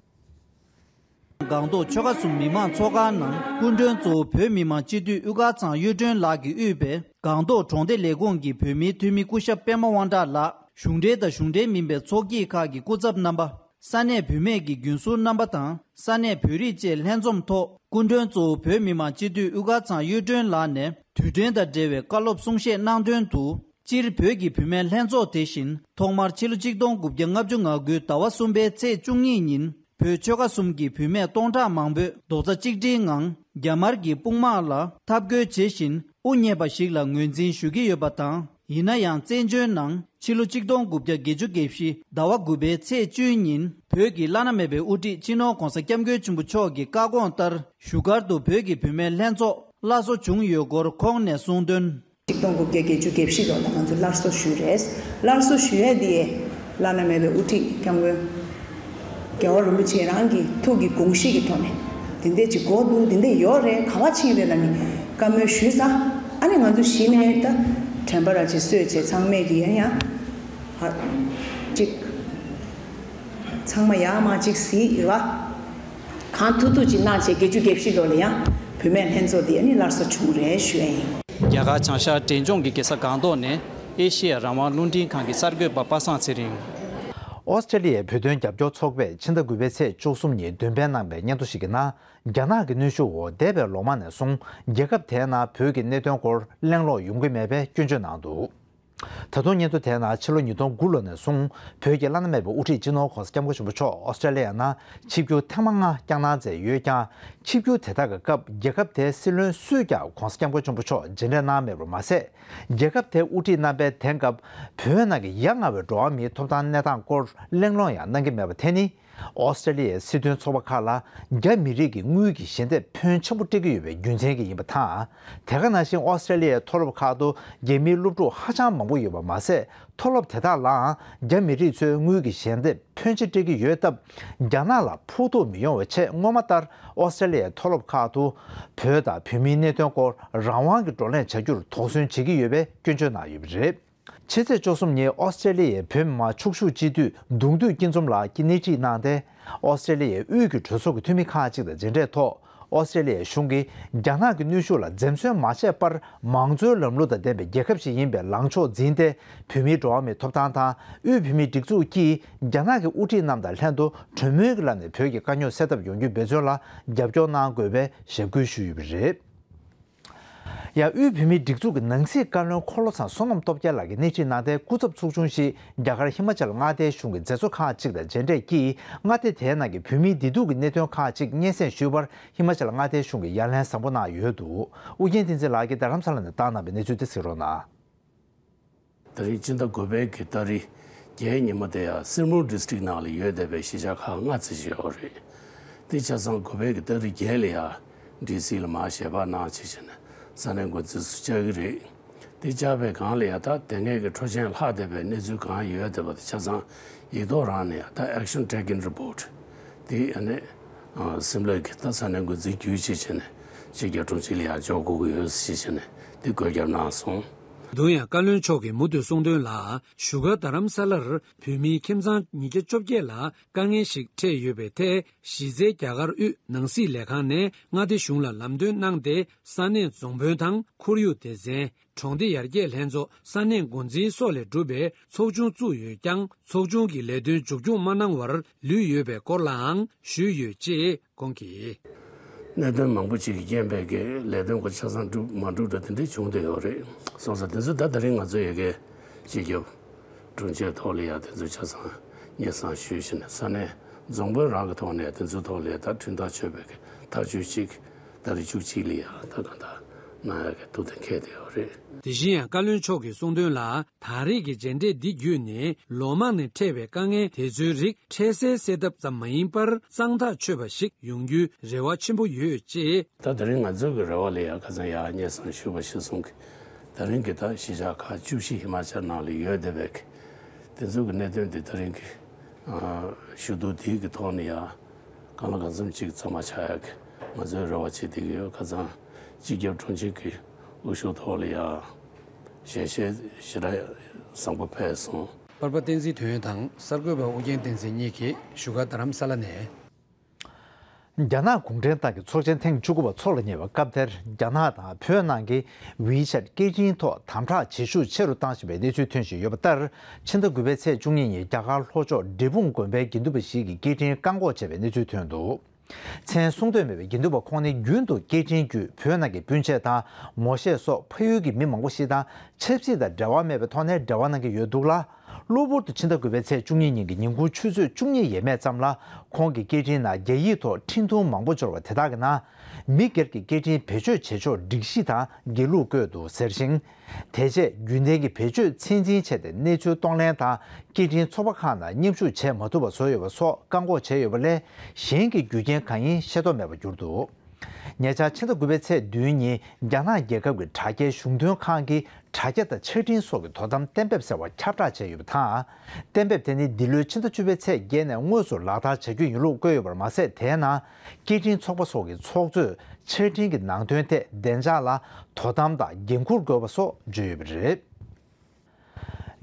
སྒང་ཏོག་ཆོལ་ཁ་གསུམ་མི་མང་ཚོགས་ཁང་ནང་སྐུ་མགྲོན་གཙོ་བོ་བོད་མི་མང་སྤྱི་འཐུས་དབུ་དཀར་ཚང་གཡུ་སྒྲོན་ལགས་ཀྱིས་དབུས་པའི་སྒང་ཏོག་གྲོང་སྡེ་ལས་ཁུངས་ཀྱི་བོད་མིའི་འཐུས་མི་སྐུ་ཞབས་པད་མ་དབང་གྲགས་ལགས། གཞུང་འབྲེལ་དང་གཞུང་འབྲེལ་མིན་པའི་ཚོགས་སྐྱིད་ཁག་གི་སྐུ་ཚབ་རྣམ་པ། ས་གནས་བུད་མེད་ཀྱི་རྒྱུན་ཟུར་རྣམ་པ་དང་ས་གནས་བོད་རིགས་བཅས་ལྷན་འཛོམས་ཐོག་སྐུ་མགྲོན་གཙོ་བོ་བོད་མི་མང་སྤྱི་འཐུས་དབུ་དཀར་ཚང་གཡུ་སྒྲོན་ལགས་ནས་དུས་དྲན་དང་འབྲེལ་བའི་བཀའ་སློབ་གསུང་བཤད་གནང་དོན་དུ། སྤྱིར་བོད་ཀྱི་བུད་མེད་ལྷན་ཚོགས་དེ་བཞིན་ཐོག་མར་ཕྱི་ལོ་ཆིག་སྟོང་དགུ་བརྒྱ་ལྔ་བཅུ་ང་དགུའི་ཟླ་བ་གསུམ་པའི་ཚེས་བཅུ་གཉིས་ཉིན་བོད་ཆོལ་ཁ་གསུམ་གྱི་བུད་མེད་སྟོང་ཕྲག་མང་པོས་རྡོག་རྩ་གཅིག་སྒྲིལ་ངང་རྒྱ་དམར་གྱི་དཔུང་དམག་ལ་འཐབ་རྒོལ་བྱེད་བཞིན་དབུ་བརྙེས་པ་ཞིག་ལ་ངོས་འཛིན་ཞུ་གི་ཡོད་པ་དང་། ཡིན་ན་ཡང་བཙན་བྱོལ་ནང་ཕྱི་ལོ་ཆིག་སྟོང་དགུ་བརྒྱ་བརྒྱད་ཅུ་གྱ་བཞི་ཟླ་བ་དགུ་པའི་ཚེས་བཅུའི་ཉིན་བོད་ཀྱི་བླ་ན་མེད་པའི་དབུ་ཁྲིད་སྤྱི་ནོར་༸གོང་ས་༸སྐྱབས་མགོན་ཆེན་པོ་མཆོག་གི་བཀའ་དགོངས་ལྟར་བཞུགས་སྒར་དུ་བོད་ཀྱི་བུད་མེད་ལྷན་ཚོགས་སླར་གསོ་བྱུང་ཡོད་སྐོར་ཁོང་ནས་གསུངས་དོན། ཆིག་སྟོང་དགུ་བརྒྱ་བརྒྱད་ཅུ་གྱ་བཞི་ལོ་ལ་ང་ཚོ་སླར་གསོ་ཞུས་རེད། སླར་གསོ་ཞུ་ཡས་དེ་བླ་ན་མེད་པའི་དབུ་ཁྲིད་སྐྱབས་མགོན་རྒྱལ་བ་རིན་པོ་ཆེ་རང་གི་ཐུགས་ཀྱི་དགོངས་གཞི་གི་ཐོག་ནས་དེ་འདྲས་ཅིག་དགོས་འདུག་དེ་འདྲས་ཡོད་རེད། ག་བ་ཕྱིན་རེད་ལབ་ནས་བཀའ་མོལ་ཞུས་ཙང་། ཨ་ནི་ང་ཚོ་གཞི་ནས་ད་དྲན་པ་ར་ཅིག་གསོས་བྱས་ཚང་མས་ཀྱི་ཡང་ཡང་ཧ་ཅིག་ཚང་མ་ཡག་མ་ཅིག་གཟིགས་ཡོད་པ། གང་ཐུབ་ཐུབ་ཅིག་གནང་བྱས། བརྒྱད་ཅུ་གྱ་བཞི་ལོ་ལ་ཡང་བུད་མེད་ལྷན་ཚོགས་འདི་ཨ་ནི་སླར་གསོ་བྱུང་རེད་ཞུ་ཡ་ཡིན། རྒྱ་གར་བྱང་ཤར་འབྲས་ལྗོངས་ཀྱི་རྒྱལ་ས་སྒང་ཏོག་ནས་ཨེ་ཤེ་ཡ་རང་དབང་རླུང་འཕྲིན་ཁང་གི་གསར་འགོད་པ་པ་སངས་ཚེ་རིང་། ཨོ་སི་ཀྲེ་ལི་ཡའི་བོད་དོན་རྒྱབ་སྐྱོར་ཚོགས་པས་ཕྱི་ཟླ་དགུ་པའི་ཚེས་བཅུ་གསུམ་ཉིན་འདོན་སྤེལ་གནང་བའི་སྙན་ཐོ་ཞིག་གི་ནང་། རྒྱ་ནག་གི་གནོན་ཤུགས་འོག་འདས་པའི་ལོ་མང་ནས་བཟུང་རྒྱལ་ཁབ་དེའི་ནང་བོད་ཀྱི་གནད་དོན་སྐོར་གླེང་སློང་ཡོང་གི་མེད་པའི་སྐྱོན་བརྗོད་གནང་འདུག། ད་དུང་སྙན་ཐོ་དེའི་ནང་ཕྱི་ལོ་ཉིས་སྟོང་དགུ་ལོ་ནས་བཟུང་བོད་ཀྱི་བླ་ན་མེད་པའི་དབུ་ཁྲིད་སྤྱི་ནོར་༸གོང་ས་༸སྐྱབས་མགོན་ཆེན་པོ་མཆོག་ཨོ་སི་ཀྲེ་ལི་ཡ་ནང་ཆིབས་བསྒྱུར་ཐེངས་མ་ལྔ་བསྐྱངས་གནང་མཛད་ཡོད་ཀྱང་། ཆིབས་བསྒྱུར་དེ་དག་གི་སྐབས་རྒྱལ་ཁབ་དེའི་སྲིད་བློན་སུས་ཀྱང་༸གོང་ས་༸སྐྱབས་མགོན་ཆེན་པོ་མཆོག་མཇལ་འཕྲད་གནང་མེད་པར་མ་ཟད། རྒྱལ་ཁབ་དེའི་དབུ་ཁྲིད་རྣམ་པས་དེང་སྐབས་བོད་ནང་གི་ཡ་ང་བའི་འགྲོ་བ་མིའི་ཐོབ་ཐང་གནས་སྟངས་སྐོར་གླེང་སློང་ཡང་གནང་གི་མེད་པ་དེ་ནི། ཨོ་སི་ཀྲེ་ལི་ཡའི་སྲིད་དོན་ཚོགས་པ་ཁག་ལ་རྒྱ་མི་རིགས་ཀྱི་དངུལ་གྱི་ཞལ་འདེབས་ཕོན་ཆེན་པོ་སྤྲད་ཀྱི་ཡོད་པའི་རྒྱུ་མཚན་གྱིས་ཡིན་པ་དང་། དེ་ག་ནང་བཞིན་ཨོ་སི་ཀྲེ་ལི་ཡའི་མཐོ་སློབ་ཁག་ཏུ་རྒྱ་མིའི་སློབ་ཕྲུག་ཧ་ཅང་མང་པོ་ཡོད་པ་མ་ཟད། མཐོ་སློབ་དེ་དག་ལའང་རྒྱ་མི་རིགས་ཚོའི་དངུལ་གྱི་ཞལ་འདེབས་ཕོན་ཆེ་སྤྲད་ཀྱི་ཡོད་སྟབས། རྒྱ་ནག་ལ་ཕོག་ཐུག་མི་ཡོང་བའི་ཆེད་སྔོན་མ་ལྟར་ཨོ་སི་ཀྲེ་ལི་ཡའི་མཐོ་སློབ་ཁག་ཏུ་བོད་དང་བོད་མིའི་གནད་དོན་སྐོར་རང་དབང་གི་བགྲོ་གླེང་བྱ་རྒྱུར་དོགས་ཟོན་བྱེད་ཀྱི་ཡོད་པའི་སྐྱོན་བརྗོད་གནང་ཡོད་པ་རེད། ཕྱི་ཚེས་བཅུ་གསུམ་ཉིན་ཨོ་སི་ཀྲེ་ལི་ཡའི་བོད་མི་མང་ཕྱུག་ཞུགས་སྤྱི་འཐུས་གདུང་འདུས་སྐྱིད་འཛོམས་ལགས་ཀྱིས་སྣེ་ཁྲིད་གནང་སྟེ། ཨོ་སི་ཀྲེ་ལི་ཡའི་དབུས་ཀྱི་གྲོས་ཚོགས་ཀྱི་འཐུས་མི་ཁག་ཅིག་དང་མཇལ་འཕྲད་ཐོག་ཨོ་སི་ཀྲེ་ལི་ཡའི་གཞུང་གིས་རྒྱ་ནག་གི་གནོན་ཤུགས་ལ་འཛེམ་ཟོན་མ་བྱས་པར། མང་གཙོའི་ལམ་ལུགས་དང་ལྡན་པའི་རྒྱལ་ཁབ་ཞིག་ཡིན་པའི་ལངས་ཕྱོགས་འཛིན་ཏེ། བོད་མིའི་འགྲོ་བ་མིའི་ཐོབ་ཐང་དང་། དབུས་བོད་མིའི་སྒྲིག་འཛུགས་ཀྱིས་རྒྱ་ནག་གི་དབུ་ཁྲིད་རྣམས་དང་ལྷན་དུ་གྲོས་མོལ་གྱི་ལམ་ནས་བོད་ཀྱི་དཀའ་རྙོག་སེལ་ཐབས་ཡོང་རྒྱུའི་འབད་བརྩོན་ལ་རྒྱབ་སྐྱོར་གནང་དགོས་པའི་ཞབས་སྐུལ་ཞུས་ཡོད་པ་རེད། ཡང་དབུས་བོད་མིའི་སྒྲིག་འཛུགས་ཀྱི་ནང་སྲིད་བཀའ་བློན་འཁོར་ལོ་ཚང་བསོད་ནམས་སྟོབས་རྒྱལ་ལགས་ཀྱིས་སྣེ་ཁྲིད་གནང་སྟེ། སྐུ་ཚབ་ཚོགས་ཆུང་ཞིག་རྒྱ་གར་ཧི་མ་ཅལ་མངའ་སྡེའི་གཞུང་གི་མཛད་གཙོ་ཁག་ཅིག་དང་མཇལ་འཕྲད་ཀྱིས། མངའ་སྡེ་དེའི་ནང་གི་བོད་མིའི་བདེ་སྡུག་གི་གནད་དོན་ཁག་ཅིག་སྙན་སེང་ཞུས་པར། ཧི་མ་ཅལ་མངའ་སྡེའི་གཞུང་གིས་ཡ་ལན་བཟང་པོ་གནང་ཡོད་འདུག། ཨུ་རྒྱན་བསྟན་འཛིན་ལགས་ཀྱིས་རྡ་རམ་ས་ལ་ནས་བཏང་གནང་བའི་གནས་ཚུལ་དེ་གཟིགས་རོགས་གནང་། ད་རེས་སྤྱི་ཟླ་དགུ་པའི་གི་ཏ་རིག་བརྒྱད་ཉིན་མོ་དེ་ཡང་སེར་མོ་ཌི་སི་ཊིག་ནང་ལ་ཡོད་བསྡད་པའི་གཞིས་ཆགས་ཁག་ལྔ་ཙམ་ཞིག་ཡོད་རེད། དེ་ཆ་ཚང་དགུ་པའི་གི་ཏ་རིག་བརྒྱད་ལ་ཡང་ཌི་སི་ལ་མར་ཞལ་པར་གནང་བྱས་བྱས་ནས་ས་གནས་འགོ་འཛིན་ཚོ་བཅར་གི་རེད། དེ་བཅར་བའི་སྒང་ལ་ཡང་ད་དེ་སྔའི་གི་འཕྲོག་བཅོམ་ལྷག་བསྡད་པའི་གནས་ཚུལ་གང་ཡོད་བསྡད་པ་དེ་ཆ་ཚང་ཡིག་ཐོག་རང་ནས་ཡང་ད་ཨེག་ཤན་ཊེ་ཀིང་རི་པོ་ཊི་དེ་ཨ་ནི་སིམ་ལ་གི་ད་ས་གནས་འགོ་འཛིན་བརྒྱུད་བྱས་བྱས་ནས་སྤྱི་ཁྱབ་དྲུང་ཆེ་ལ་ཡང་འབྱོར་དགོས་ཀྱི་ཡོད་ཟེར་བྱས་ནས་དེ་བཀོད་ཁྱབ་གནང་སོང་། དུ་ཡང་བཀའ་བློན་མཆོག་གིས་མུ་མཐུད་གསུངས་དོན་ལ། བཞུགས་སྒར་རྡ་རམ་ས་ལར་བོད་མིའི་ཁྱིམ་ཚང་ཉིས་བརྒྱ་བཅོ་བརྒྱད་ལ་དཀའ་ངལ་ཞིག་འཕྲད་ཡོད་པའི་ཐད། གཞི་རྩའི་རྒྱ་གར་དབུས་ནང་སྲིད་ལས་ཁང་ནས་མངའ་སྡེ་གཞུང་ལ་ལམ་སྟོན་གནང་སྟེ། ས་གནས་རྫོང་དཔོན་དང་ཁོར་ཡུག་སྡེ་ཚན། གྲོང་སྡེ་ཡར་རྒྱས་ལྷན་ཚོགས། ས་གནས་འགོ་འཛིན་སོགས་ལས་གྲུབ་པའི་ཚོགས་ཆུང་བཙུགས་ཡོད་ཀྱང་། ཚོགས་ཆུང་གི་ལས་དོན་མཇུག་སྐྱོང་མ་གནང་བར་ལུས་ཡོད་པའི་སྐོར་ལའང་ཞུས་ཡོད་ཅེས་ཁོང་གིས། གནད་དོན་མང་པོ་ཅིག་གི་རྐྱེན་པས་ཀྱི་ལས་དོན་ཁོ་ཆ་ཚང་འགྲུབ་མ་འགྲུབ་འདྲ་དེ་འདྲ་བྱུང་བསྡད་ཡོད་རེད། སོང་ཙང་དེ་ཚོ་ད་དེ་རིང་ང་ཚོ་ཡ་གི་སྤྱི་ཁྱབ་དྲུང་ཆེའི་ཐོག་ལ་ཡ་དེ་ཚོ་ཆ་ཚང་སྙན་སེང་ཞུས་བྱས་ནས་ས་གནས་རྫོང་དཔོན་རང་གི་ཐོག་ནས་དེ་ཚོའི་ཐོག་ལ་ཡ་ད་ཁྲིམས་ཐག་ཆོད་པའི་གི་ཐག་གཅོད་ཅིག་ད་རེས་བཅུ་གཅིག་ལ་ཡ་ད་གང་ལྟར་གནང་ཡ་གི་ཐུགས་གཏན་འཁེལ་བསྡད་ཡོད་རེད། དེ་བཞིན་ཡང་བཀའ་བློན་མཆོག་གིས་གསུངས་དོན་ལ། ད་རེས་ཀྱི་མཇལ་འཕྲད་འདི་བརྒྱུད་ནས་ལོ་མང་ནས་འཕྲད་པའི་དཀའ་ངལ་དེ་ཚོའི་རིགས་འཕྲལ་སེལ་སེལ་ཐབས་ཙམ་མ་ཡིན་པར་གཙང་ཐག་ཆོད་པ་ཞིག་ཡོང་རྒྱུའི་རེ་བ་ཆེན་པོ་ཡོད་ཅེས། ད་དེ་རིང་ང་ཚོའི་གི་རེ་བ་ལ་ཡ་ཁ་སང་ཡ་སྙན་སེང་ཞུས་པ་གཞིར་བཟུང་གི་དེ་རིང་གི་ད་གཞིས་ཆགས་ཁག་བཅུ་བཞི་ཧི་མ་ཅལ་ནང་ལ་ཡོད་བསྡད་པའི་གི་དེ་ཚོའི་གི་གནད་དོན་དེ་དེ་རིང་གི་ཞུ་གཏུག་འདིའི་གི་ཐོག་ནས་ཡ་གང་ལ་གང་འཚམ་ཅིག་ཚང་མ་ཆགས་ཡ་གི་ང་ཚོའི་རེ་བ་བྱེད་བསྡད་ཀྱི་ཡོད། ཁ་སང་སྤྱི་ཁྱབ་དྲུང་ཆེ་གི་དབུ་བཞུགས་ཐོག་ལ་ཡ། ཞལ་བཞེས་ཞེ་དྲག་བཟང་པོ་ཕེབས་སོང་། པར་པ་བསྟན་འཛིན་དོན་ཡོད་དང་གསར་འགོད་པ་ཨུ་རྒྱན་བསྟན་འཛིན་གཉིས་ཀྱིས་བཞུགས་སྒར་རྡ་རམ་ས་ལ་ནས། རྒྱ་ནག་གུང་ཁྲན་ཏང་གི་ཚོགས་ཆེན་ཐེངས་བཅུ་དགུ་པ་འཚོགས་ལ་ཉེ་བའི་སྐབས་དེར། རྒྱ་ནག་དང་བོད་ནང་གི་ཝི་ཆེ་ཊི་སྐད་འཕྲིན་ཐོག་དམ་དྲག་བྱེད་ཤུགས་ཆེ་རུ་བཏང་བཞིན་པའི་གནས་ཚུལ་ཐོན་བཞིན་ཡོད་པ་ལྟར། ཕྱི་ཟླ་དགུ་པའི་ཚེས་བཅུ་གཉིས་ཉིན་རྒྱ་གར་ལྷོ་ཕྱོགས་འབྲས་སྤུངས་དགོན་པའི་དགེ་འདུན་པ་ཞིག་གིས་སྐད་འཕྲིན་བཀག་འགོག་བྱས་པའི་གནས་ཚུལ་ཐོན་འདུག། མཚན་གསུང་འདོད་མེད་པའི་དགེ་འདུན་པ་ཁོང་ནི་རྒྱུན་དུ་སྐད་འཕྲིན་བརྒྱུད་བོད་ནང་གི་སྤུན་མཆེད་དང་མོ་ཤེས་སོགས་ཕ་ཡུལ་གྱི་མི་མང་པོ་ཞིག་དང་ཆབ་སྲིད་དང་འབྲེལ་བ་མེད་པའི་ཐོག་ནས་འབྲེལ་བ་གནང་གི་ཡོད་འདུག་ལ། གློ་བུར་དུ་ཕྱི་ཟླ་དགུ་པའི་ཚེས་བཅུ་གཉིས་ཉིན་གྱི་ཉིན་གུང་ཆུ་ཚོད་བཅུ་གཉིས་ཡས་མས་ཙམ་ལ་ཁོང་གི་སྐད་འཕྲིན་ནང་རྒྱ་ཡིག་ཐོག་འཕྲིན་ཐུང་མང་པོ་འབྱོར་བ་དེ་དག་གི་ནང་། མི་སྒེར་གྱི་སྐད་འཕྲིན་བེད་སྤྱོད་བྱེད་ཕྱོགས་སྒྲིག་གཞི་དང་དགེ་ལུགས་བཀོད་འདུག་ཟེར་ཞིང་། དེ་རྗེས་རྒྱུན་ལྡན་གྱི་བེད་སྤྱོད་ཚད་འཛིན་བྱས་ཏེ་གནས་ཚུལ་གཏོང་ལེན་དང་སྐད་འཕྲིན་ཚོགས་པ་ཁག་ནང་མཉམ་ཞུགས་བྱེད་མ་ཐུབ་པ་བཟོས་ཡོད་པ་སོགས་བཀག་འགོག་བྱས་ཡོད་པ་ལས་གཞན་གྱི་རྒྱུ་རྐྱེན་གང་ཡིན་ཤེས་རྟོགས་མེད་པར་གྱུར་འདུག། ཉེ་ཆར་ཕྱི་ཟླ་དགུ་པའི་ཚེས་བདུན་ཉིན་རྒྱ་ནག་རྒྱལ་ཁབ་ཀྱི་དྲ་རྒྱའི་གཞུང་དོན་ཁང་གིས་དྲ་རྒྱ་དང་ཆ་འཕྲིན་སོགས་ཀྱི་དོ་དམ་གཏན་འབེབས་ཟེར་བ་ཁྱབ་བསྒྲགས་བྱས་ཡོད་པ་དང་། གཏན་འབེབས་དེ་ནི་འདི་ལོའི་ཕྱི་ཟླ་བཅུ་པའི་ཚེས་བརྒྱད་ནས་དངོས་སུ་ལག་བསྟར་བྱ་རྒྱུ་ཡིན་ལུགས་བཀོད་ཡོད་པར་མ་ཟད། དེའི་ནང་སྐད་འཕྲིན་ཚོགས་པ་སོགས་ཀྱི་ཚོགས་གཙོས་ཆ་འཕྲིན་གྱི་ནང་དོན་ཐད་བདེ་འཇགས་ལ་དོ་དམ་དང་འགན་འཁུར་དགོས་པ་སོགས་བརྗོད་ཡོད་པ་རེད།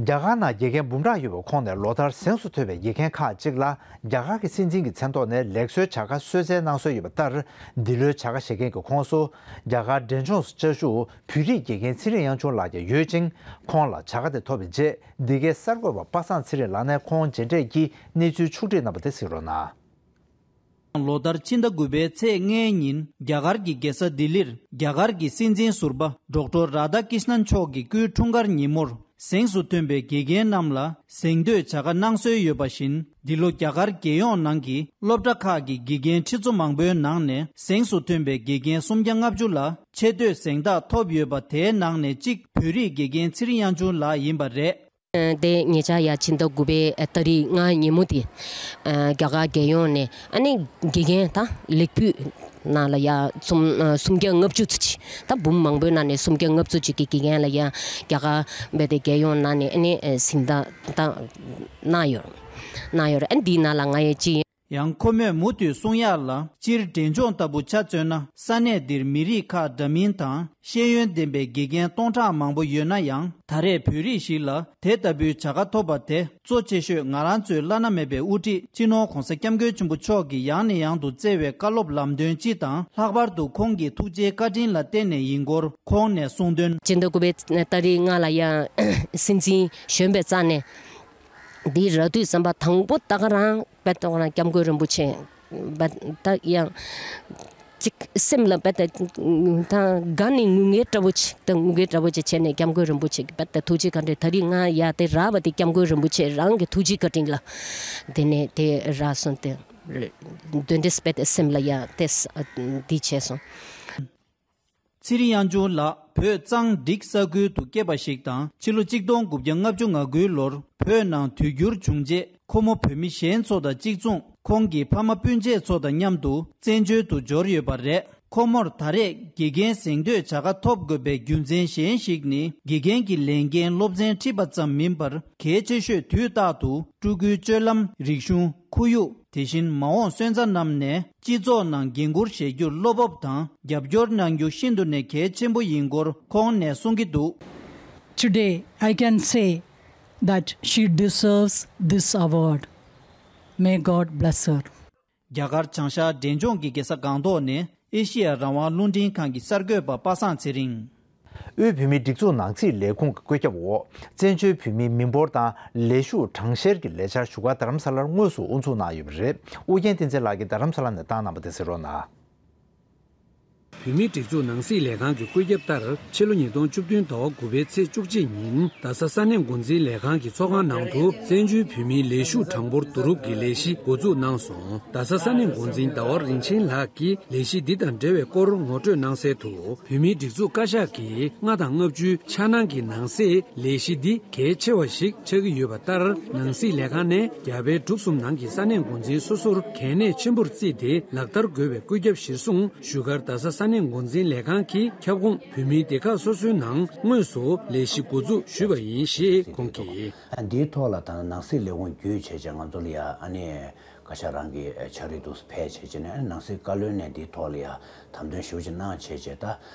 རྒྱ་གར་ནང་དགེ་རྒན་འབུམ་ཕྲག་ཡོད་པའི་ཁོངས་ནས་ལོ་ལྟར་གཟེངས་སུ་ཐོན་པའི་དགེ་རྒན་ཁག་ཅིག་ལ་རྒྱ་གར་གྱི་སྲིད་འཛིན་གྱི་མཚན་ཐོག་ནས་ལེགས་གསོལ་བྱ་དགའ་གསོལ་སྩལ་གནང་སྲོལ་ཡོད་པ་ལྟར། འདི་ལོའི་བྱ་དགའ་བཞེས་མཁན་གྱི་ཁོངས་སུ་རྒྱ་གར་འབྲས་ལྗོངས་སུ་བཅའ་བཞུགས་བོད་རིགས་དགེ་རྒན་ཚེ་རིང་དབྱངས་ཆུང་ལགས་ཀྱང་ཡོད་ཅིང་། ཁོང་ལ་བྱ་དགའ་དེ་ཐོབ་པའི་རྗེས། འདི་གའི་གསར་འགོད་པ་པ་སངས་ཚེ་རིང་ལགས་ནས་ཁོང་མཇལ་འཕྲད་ཀྱིས་གནས་ཚུལ་ཕྱོགས་བསྒྲིགས་གནང་བ་དེ་གཟིགས་རོགས་གནང་། ལོ་ལྟར་ཕྱི་ཟླ་དགུ་པའི་ཚེས་ལྔའི་ཉིན་རྒྱ་གར་གྱི་རྒྱལ་ས་ལྡི་ལིར་རྒྱ་གར་གྱི་སྲིད་འཛིན་ཟུར་པ་ཌོག་ཊར་རཱ་དྷ་ཀྲིཤ་ནན་མཆོག་གི་སྐུའི་འཁྲུངས་སྐར་ཉིན་མོར་གཟེངས་སུ་ཐོན་པའི་དགེ་རྒན་རྣམས་ལ་གཟེངས་བསྟོད་བྱ་དགའ་གནང་སྲོལ་ཡོད་པ་བཞིན། འདི་ལོ་རྒྱ་གར་རྒྱལ་ཡོངས་ནང་གི་སློབ་གྲྭ་ཁག་གི་དགེ་རྒན་ཁྲི་ཚོ་མང་པོའི་ནང་ནས་གཟེངས་སུ་ཐོན་པའི་དགེ་རྒན་སུམ་བརྒྱ་ལྔ་བཅུ་ལ་ཆེ་བསྟོད་གཟེངས་རྟགས་ཐོབ་ཡོད་པ། དེའི་ནང་ནས་གཅིག་བོད་རིགས་དགེ་རྒན་ཚེ་རིང་དབྱངས་ཆུང་ལགས་ཡིན་པ་རེད། དེ་ཉེ་ཆར་ཡ་ཕྱི་ཟླ་དགུ་པའི་ཏ་རིག་ལྔ་ཉིན་མོ་དེ། རྒྱ་གར་རྒྱལ་ཡོངས་ནས་ཨ་ནི་དགེ་རྒན་ད་ལེགས་ཕུད་ནང་ལ་ཡ་སུམ་སུམ་བརྒྱ་ལྔ་བཅུ་ཙམ་ཅིག་ད་འབུམ་མང་པོའི་ནང་ནས་སུམ་བརྒྱ་ལྔ་བཅུ་ཅིག་གི་དགེ་རྒན་ལ་ཡ་རྒྱ་གར་བས་དེ་རྒྱལ་ཡོངས་ནང་ནས་ཨ་ནི་གཟེངས་རྟགས་ད་གནང་ཡོད། གནང་ཡོད་རེད། ཨ་འདིའི་ནང་ལ་ང་ཡི་ཅི་ཡིན། ཡང་ཁོ་མོས་མུ་མཐུད་གསུང་ཡག་ལ། སྤྱིར་འབྲས་ལྗོངས་ལྟ་བུ་ཆ་མཚོན་ན། ས་གནས་འདིར་མི་རིགས་ཁག་འདྲ་མིན་དང་ཤེས་ཡོན་ལྡན་པའི་དགེ་རྒན་སྟོང་ཕྲག་མང་པོ་ཡོད་ན་ཡང་། ད་རེས་བོད་རིགས་ཤིག་ལ་དེ་ལྟ་བུའི་བྱ་དགའ་ཐོབ་པ་དེ་གཙོ་ཆེ་ཤོས་ང་རང་ཚོའི་བླ་ན་མེད་པའི་དབུ་ཁྲིད་སྤྱི་ནོར་༧གོང་ས་༧སྐྱབས་མགོན་ཆེན་པོ་མཆོག་གིས་ཡང་ནས་ཡང་དུ་བསྩལ་བའི་བཀའ་སློབ་ལམ་སྟོན་སྤྱི་དང་། ལྷག་པར་དུ་ཁོང་གི་ཐུགས་རྗེའི་བཀའ་དྲིན་ལ་བརྟེན་ནས་ཡིན་སྐོར་ཁོང་ནས་གསུངས་དོན། སྤྱི་ཟླ་དགུ་པའི་ཏ་རིག་ལྔ་ལ་ཡང་སྲིད་འཛིན་གཞོན་པའི་རྩ་ནས། འདི་རག་དུས་ཙམ་པ་དང་པོ་ད་ག་རང་དཔེ་ལྟ་ན་སྐྱབས་མགོན་རིན་པོ་ཆེ་ད་ཡང་ཅིག་སེམས་ལ་དཔེ་ད་དགའ་ནས་ངུ་ངེས་འདྲ་པོ་ཅིག་ད་ངུ་གེ་འདྲ་པོ་ཅིག་བྱས་ནས་སྐྱབས་མགོན་རིན་པོ་ཆེ་གི་དཔེ་ད་ཐུགས་རྗེ་བཀའ་དྲིན། ད་རིག་ང་ཡ་དེ་རག་པ་དེ་སྐྱབས་མགོན་རིན་པོ་ཆེ་རང་གི་ཐུགས་རྗེ་བཀའ་དྲིན་ལ་དེ་ནས་དེ་རག་སོང་། དེ་དོན་འདྲེ་དཔེ་ད་སེམས་ལ་ཡ་དེ་འདི་བྱས་སོང་། ཚེ་རིང་དབྱངས་ཆུང་ལགས་བོད་གཙང་སྒྲིག་ས་ཁུལ་དུ་སྐྱེས་པ་ཞིག་དང་། ཕྱི་ལོ་གཅིག་སྟོང་དགུ་བརྒྱ་ལྔ་བཅུ་ང་དགུའི་ལོར་བོད་ནང་དུས་འགྱུར་བྱུང་རྗེས། ཁོ་མོ་བོད་མི་གཞན་ཚོ་དང་གཅིག་མཚུངས། ཁོང་གི་ཕ་མ་སྤུན་མཆེད་ཚོ་དང་མཉམ་དུ་བཙན་བྱོལ་དུ་འབྱོར་ཡོད་པ་རེད། ཁོ་མོར་ད་རེས་དགེ་རྒན་གཟེངས་བསྟོད་བྱ་དགའ་ཐོབ་དགོས་པའི་རྒྱུ་མཚན་གཞན་ཞིག་ནི། དགེ་རྒན་གྱི་ལས་འགན་སློབ་ཚན་ཁྲིད་པ་ཙམ་མིན་པར། གལ་ཆེ་ཤོས་དུས་རྟག་ཏུ་སྤྲུལ་སྐུའི་སྤྱོད་ལམ། རིག་གཞུང་། ཁོར་ཡུག་དེ་བཞིན་མ་འོངས་སོན་རྩ་རྣམས་ནས་སྤྱི་ཚོགས་ནང་འགན་འཁུར་བཞེས་རྒྱུར་བློ་སྤོབས་དང་རྒྱབ་སྐྱོར་གནང་རྒྱུ་ཤིན་ཏུ་ནས་གལ་ཆེན་པོ་ཡིན་སྐོར་ཁོང་ནས་གསུང་གི་འདུག། Today, I can say that she deserves this award. May God bless her. རྒྱ་གར་བྱང་ཤར་འབྲས་ལྗོངས་ཀྱི་རྒྱལ་ས་སྒང་ཏོག་ནས་ཨེ་ཤི་ཡ་རང་དབང་རླུང་འཕྲིན་ཁང་གི་གསར་འགོད་པ་པ་སངས་ཚེ་རིང་། དབུས་བོད་མིའི་སྒྲིག་འཛུགས་ནང་སྲིད་ལས་ཁུངས་ཀྱི་བཀོད་ཁྱབ་འོག་བཙན་བྱོལ་བོད་མིའི་མི་འབོར་དང་ལས་ཞུགས་གྲངས་བཤེར་གྱི་ལས་འཆར་བཞུགས་སྒར་རྡ་རམ་ས་ལར་དངོས་སུ་དབུ་འཛུགས་གནང་ཡོད་པ་རེད། ཨུ་རྒྱན་བསྟན་འཛིན་ལགས་ཀྱིས་རྡ་རམ་ས་ལ་ནས་བཏང་གནང་བ་དེ་གཟིགས་རོགས་གནང་། བོད་མིའི་སྒྲིག་འཛུགས་ནང་སྲིད་ལས་ཁང་གི་བཀོད་ཁྱབ་ལྟར། ཕྱི་ལོ་ཉིས་སྟོང་བཅུ་བདུན་ཟླ་བ་དགུ་པའི་ཚེས་བཅུ་གཅིག་ཉིན་རྡ་ས་ས་གནས་འགོ་འཛིན་ལས་ཁང་གི་ཚོགས་ཁང་ནང་དུ། བཙན་བྱོལ་བོད་མིའི་ལས་ཞུགས་གྲངས་འབོར་བསྡུ་རུབ་ཀྱི་ལས་གཞི་འགོ་འཛུགས་གནང་སོང་། རྡ་ས་ས་གནས་འགོ་འཛིན་ཟླ་བ་རིན་ཆེན་ལགས་ཀྱིས་ལས་གཞི་འདི་དང་འབྲེལ་བའི་སྐོར་ངོ་སྤྲོད་གནང་གསལ་དུ། བོད་མིའི་སྒྲིག་འཛུགས་བཀའ་ཤག་གིས་ལྔ་དང་ལྔ་བཅུའི་འཆར་སྣང་གི་ནང་གསེས་ལས་གཞི་འདི་གལ་ཆེ་བ་ཞིག་ཆགས་ཀྱི་ཡོད་པ་ལྟར། ནང་སྲིད་ལས་ཁང་ནས་རྒྱ་བལ་འབྲུག་གསུམ་ནང་གི་ས་གནས་འགོ་འཛིན་སོ་སོར་གལ་གནད་ཆེན་པོར་བརྩིས་ཏེ་ལག་བསྟར་དགོས་པའི་བཀོད་ཁྱབ་གཞིར་བཟུང་། བཞུགས་སྒར་རྡ་ས་ས་གནས་འགོ་འཛིན་ལས་ཁང་གི་ཁྱབ་ཁོངས་བོད་མིའི་སྡེ་ཁག་སོ་སོའི་ནང་དངོས་སུ་ལས་གཞི་འགོ་འཛུགས་ཞུས་པ་ཡིན་ཞེས་ཁོང་གིས། འདིའི་ཐོག་ལ་ད་ནང་སྲིད་ལས་ཁུངས་བརྒྱུད་བྱས་བྱས་ང་ཚོ་ལ་ཡ་ཨ་ནི་བཀའ་ཤག་རང་གི་ཕྱག་རིས་དུ་ཕེབས་བྱས་བྱས་ནས་ཨ་ནི་ནང་སྲིད་བཀའ་བློན་ནས་འདིའི་ཐོག་ལ་ཡ་དམ་དོན་ཞེ་པོ་ཅིག་གནང་བྱས་བྱས། ད་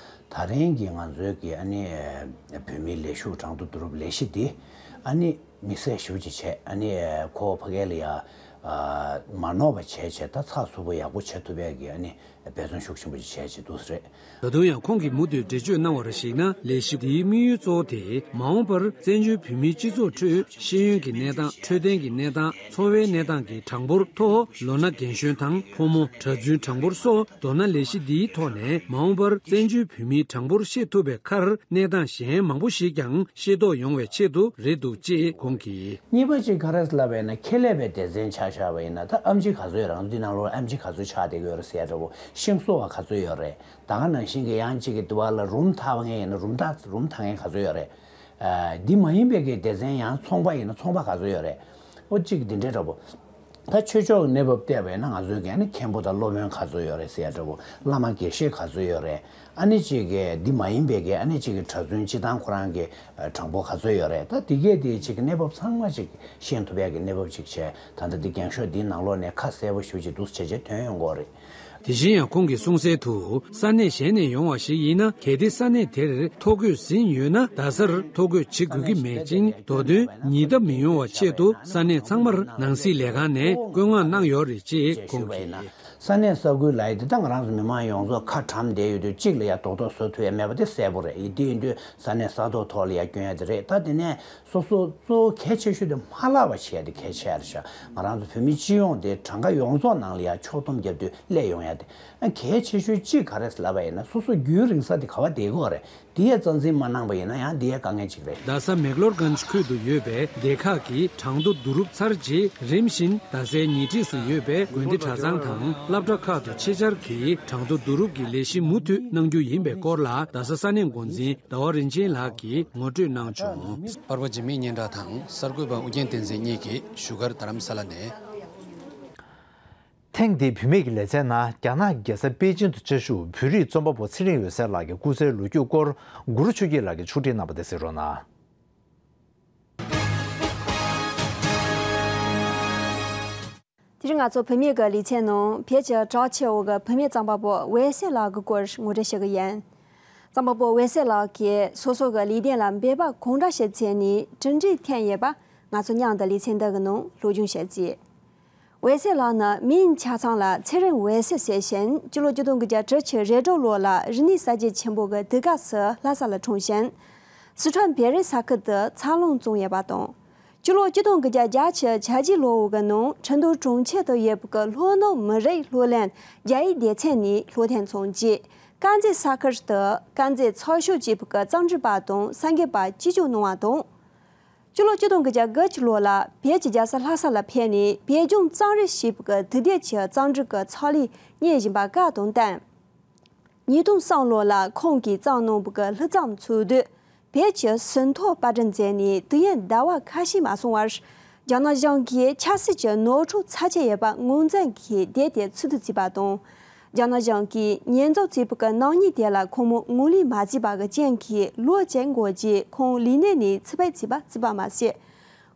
ད་རིང་གི་ང་ཚོའི་གི་ཨ་ནི་བོད་མིའི་ལས་ཞུགས་གྲངས་ཐོ་བསྡུ་རུབ་ལས་གཞི་འདི་ཨ་ནི་དམིགས་བསལ་ཞེ་པོ་ཅིག་བྱས། ཨ་ནི་ཁོ་ཕ་གི་ལ་ཡ་མ་ནོར་བ་བྱས་བྱས་ད་ཚགས་ཚུད་པོ་ཡག་པོ་བྱེད་ཐུབ་པའི་གི་ཨ་ནི་འབད་བརྩོན་ཤུགས་ཆེན་པོ་ཅིག་བྱས་བྱས་འདུག་ཟེར། ད་དུང་ཡང་ཁོང་གིས་མུ་མཐུད་འགྲེལ་བརྗོད་གནང་བར་གཞིགས་ན། ལས་གཞི་འདིའི་དམིགས་ཡུལ་གཙོ་བོ་དེ་མ་འོངས་པར་བཙན་བྱོལ་བོད་མིའི་སྤྱི་ཚོགས་ཁྲོད་ཤེས་ཡོན་གྱི་གནས་སྟངས། འཕྲོད་བསྟེན་གྱི་གནས་སྟངས། འཚོ་བའི་གནས་སྟངས་ཀྱི་གྲངས་འབོར་ཐོ། ལོ་ན་རྒན་གཞོན་དང་ཕོ་མོ། གྲྭ་བཙུན་གྲངས་འབོར་སོགས། མདོར་ན་ལས་གཞི་འདིའི་ཐོག་ནས་མ་འོངས་པར་བཙན་བྱོལ་བོད་མིའི་གྲངས་འབོར་ཤེས་ཐུབ་པའི་ཁར་གནས་སྟངས་གཞན་མང་པོ་ཞིག་ཀྱང་ཤེས་རྟོགས་ཡོང་བའི་ཆེད་དུ་རེད་འདུག་ཅེས་ཁོང་གིས། གཉིས་པ་གཅིག་ག་རེ་ལབ་པ་ཡིན་ན། ཁེ་ལས་པའི་སྡེ་ཚན་ཆ་བཞག་པ་ཡིན་ན་ད་ཨེམ་ཆི་ག་ཚོད་ཡོད་རེད། ང་ཚོ་འདི་ནང་ལོགས་ཨེམ་ཆི་ག་ཚོད་ཆགས་བསྡད་ཀྱི་ཡོད་རེད་ཟེར་ཡ་འདྲ་བོ། ཤིང་བཟོ་བ་ག་ཚོད་ཡོད་རེད། ད་ག་ནང་བཞིན་གྱི་ཡང་གཅིག་གི་དུ་བ་ལ་རུམ་འཐག་མཁན་ཡིན་ན་རུམ་འཐག་རུམ་འཐག་མཁན་ག་ཚོད་ཡོད་རེད། ཨ་འདི་མ་ཡིན་པའི་གི་སྡེ་ཚན་ཡང་ཚོང་པ་ཡིན་ན་ཚོང་པ་ག་ཚོད་ཡོད་རེད། ཨོ་གཅིག་འདི་འདྲའི་འདྲ་བོ། ད་ཆོས་ཕྱོགས་ཀྱི་གནས་བབ་བལྟས་པ་ཡིན་ན་ང་ཚོའི་གི་ཨ་ནི་མཁན་པོ་དང་སློབ་དཔོན་ག་ཚོད་ཡོད་རེད་ཟེར་ཡ་འདྲ་བོ། བླ་མ་དགེ་བཤེས་ག་ཚོད་ཡོད་རེད། ཨ་ནི་གཅིག་གི་འདི་མ་ཡིན་པའི་གི་ཨ་ནི་གཅིག་གི་གྲྭ་བཙུན་སྤྱི་བཏང་ཁོ་རང་གི་གྲངས་འབོར་ག་ཚོད་ཡོད་རེད། ད་འདི་གས་འདི་གཅིག་གི་གནས་བབ་ཚང་མ་གཅིག་ཤེས་ཐུབ་ཡ་གི་གནས་བབ་ཅིག་བྱས། ད་ལྟ་འདི་འགེངས་ཤོག་འདིའི་ནང་ལོགས་ནས་ཁ་གསལ་པོ་ཞེ་པོ་ཅིག་འདུག་བྱས་བྱས་ཐོན་ཡོང་གི་ཡོད་རེད། དེ་བཞིན་ཡང་ཁོང་གིས་གསུངས་གསལ་དུ། ས་གནས་གཞན་ནས་ཡོང་བ་ཞིག་ཡིན་ན། གལ་ཏེ་ས་གནས་དེར་ཐོ་འགོད་ཟིན་ཡོད་ན། རྡ་སར་ཐོ་འགོད་བྱེད་དགོས་ཀྱི་མེད་ཅིང་། མདོ་དོན་ཉེན་བརྡ་མི་ཡོང་བ་ཆེད་དུ། ས་གནས་ཚང་མར་ནང་སྲིད་ལས་ཁང་ནས་བཀོད་མངགས་གནང་ཡོད་རེད་ཅེས་ཁོང་གིས། ས་གནས་ས་ཁུལ་ལ་ཡི་དེ་ད་ང་རང་ཚོ་མི་མང་ཡོངས་རྫོགས་ཁ་གྲམ་བསྡད་ཡོད་དུས། གཅིག་ལ་ཡ་རྡོག་རྡོག་བཟོ་ཐུབ་ཡ་མེད་པ་དེ་གསལ་པོ་རེད། ཡིན་དེ་ཡིན་དུས་ས་གནས་ས་ཐོག་ཐོག་ལ་ཡ་སྐྱོན་ཡ་དེ་རེད། ད་དེ་ནས་སོ་སོ་གཙོ་བོ་གལ་ཆེ་ཤོས་དེ་མ་བརླག་པ་བྱེད་ཡ་དེ་གལ་ཆེ་ཡ་རེད་ཤག་ང་རང་ཚོ་བོད་མི་སྤྱི་ཡོངས་དེ་གྲངས་ཀ་ཡོངས་རྫོགས་ནང་ལ་ཡ་ཕྱོགས་བསྡོམས་བརྒྱབ་དུས་སླེབས་ཡོང་ཡ་དེ། ཨ་གལ་ཆེ་ཤོས་གཅིག་ག་རེ་ལབ་པ་ཡིན་ན། སོ་སོ་རྒྱུན་རིང་ས་དེ་ག་བ་བསྡད་ཀྱི་ཡོད་རེད། དེ་ཡ་རྩ་འཛིན་མ་གནང་པ་ཡིན་ན་ཡང་དེ་ཡ་དཀའ་ངལ་ཅིག་རེད། རྡ་ས་མེག་ལོར་གྷན་ཇི་ཁུལ་དུ་ཡོད་པའི་སྡེ་ཁག་གི་གྲངས་ཐོ་བསྡུ་རུབ་ཚར་རྗེས། རིམ་བཞིན་རྡ་སའི་ཉེ་འཁྲིས་སུ་ཡོད་པའི་དགོན་སྡེ་གྲྭ་ཚང་དང་སློབ་གྲྭ་ཁག་ཏུ་ཆེད་བཅར་གྱིས་གྲངས་ཐོ་བསྡུ་རུབ་ཀྱི་ལས་གཞི་མུ་མཐུད་གནང་རྒྱུ་ཡིན་པའི་སྐོར་ལ། རྡ་ས་ས་གནས་འགོ་འཛིན་ཟླ་བ་རིན་ཆེན་ལགས་ཀྱིས་ངོ་སྤྲོད་གནང་བྱུང་། པར་པ་འཇིགས་མེད་སྙན་གྲགས་དང་གསར་འགོད་པ་ཨུ་རྒྱན་བསྟན་འཛིན་གཉིས་ཀྱིས་བཞུགས་སྒར་རྡ་རམ་ས་ལ་ནས། ཐེངས་འདིའི་བུད་མེད་ཀྱི་ལེ་ཚན་ནང་རྒྱ་ནག་རྒྱལ་ས་པེ་ཅིང་དུ་བཅའ་བཞུགས་བོད་རིགས་རྩོམ་པ་པོ་ཚེ་རིང་འོད་ཟེར་ལགས་ཀྱི་སྐུ་ཚེའི་ལོ་རྒྱུས་སྐོར། གུ་རུ་ཆོས་སྐྱིད་ལགས་ཀྱིས་ཕྱོགས་སྒྲིག་གནང་བ་དེ་གཟིགས་རོགས་གནང་། དེ་རིང་ང་ཚོ་བུད་མེད་ཀྱི་ལེ་ཚན་ནང་བོད་ཀྱི་གྲགས་ཆེ་བོ་གི་བུད་མེད་རྩོམ་པ་པོ་འོད་ཟེར་ལགས་ཀྱི་སྐོར་ངོ་སྤྲོད་བྱེད་ཀྱི་ཡིན། རྩོམ་པ་པོ་འོད་ཟེར་ལགས་ཀྱིས་སོ་སོ་གི་ལས་དོན་ལ་འབད་པ་གང་འདྲ་ཞིག་བྱས་ནས་གྲུབ་འབྲས་ཐོན་ཡོད་པ། ང་ཚོ་མཉམ་དུ་ལེ་ཚན་འདི་གི་ནང་སློབ་སྦྱོང་བྱེད་ཀྱི། འོད་ཟེར་ལགས་ནི་མིང་ཆ་ཚང་ལ་ཚེ་རིང་འོད་ཟེར་ཟེར་ཞིང་། སྤྱི་ལོ་ཆིག་སྟོང་དགུ་བརྒྱ་དྲུག་ཅུ་རེ་དྲུག་ལོ་ལ་རིག་གནས་གསར་བརྗེ་ཆེན་པོ་གི་དུས་སྐབས་སུ་ལྷ་ས་ལ་འཁྲུངས་ཤིང་། སི་ཁྲོན་བེ་རི་ས་ཁུལ་དུ་འཚར་ལོངས་བྱུང་ཡོད་པ་དང་། སྤྱི་ལོ་ཆིག་སྟོང་དགུ་བརྒྱ་བརྒྱད་ཅུ་གྱ་བརྒྱད་ལོའི་ནང་ཁྲིན་ཏུའུ་གྲོང་ཁྱེར་དུ་ཡོད་པའི་ལྷོ་ནུབ་མི་རིགས་སློབ་གླིང་རྒྱ་ཡིག་སྡེ་ཚན་ནས་སློབ་ཐོན་སོང་རྗེས། དཀར་མཛེས་ས་ཁུལ་དུ་དཀར་མཛེས་ཚགས་ཤོག་ཅེས་པའི་རྩོམ་སྒྲིག་པ་དང་གསར་འགོད་པ་གཅིག་ཀྱང་གནང་བ་དང་། སྤྱི་ལོ་ཆིག་སྟོང་དགུ་བརྒྱ་དགུ་བཅུ་ལོ་ལ་བོད་ཀྱི་རྒྱལ་ས་ལྷ་ས་ལ་ཕེབས་ནས། བོད་ལྗོངས་རྩོམ་རིག་ཞེས་པའི་དུས་དེབ་ཀྱི་རྩོམ་སྒྲིག་གི་ཚོགས་ལས་གཉེར་བཞིན་པ་སྐབས་དང་བསྟུན། ཉིས་སྟོང་གསུམ་ལོ་ལ་ཁོང་གིས་བརྩམས་གནང་བའི་ལྷུག་རྩོམ་ཚུལ་དུ་བོད་ཀྱི་ཟིན་ཐོ་པར་སྐྲུན་མཛད་ནས། དུས་ཡུན་ཟླ་བ་ཁ་ཤས་མ་སོང་བར་རྒྱ་ནག་གཞུང་གིས་ཆབ་སྲིད་ཀྱི་ནོར་འཁྲུལ་ཚབས་ཆེ་ཡོད་པ་ངོས་འཛིན་གྱིས་དེབ་དེ་ཚུར་བསྡུ་བྱས་པ་དང་། རྒྱ་ནག་གཞུང་གིས་ཉེས་འཛུགས་བྱས་པའི་ནག་ཉེས་དེ་ལ་ཁོང་མོ་ངོས་ལེན་མ་བྱས་པ་གི་རྐྱེན་གྱིས་ལོ་གཅིག་འགོར་རྗེས་ཁོང་ལས་གནས་ནས་ཕྱིར་འབུད་བྱས་པ་གཅིག་པ་མ་ཟད།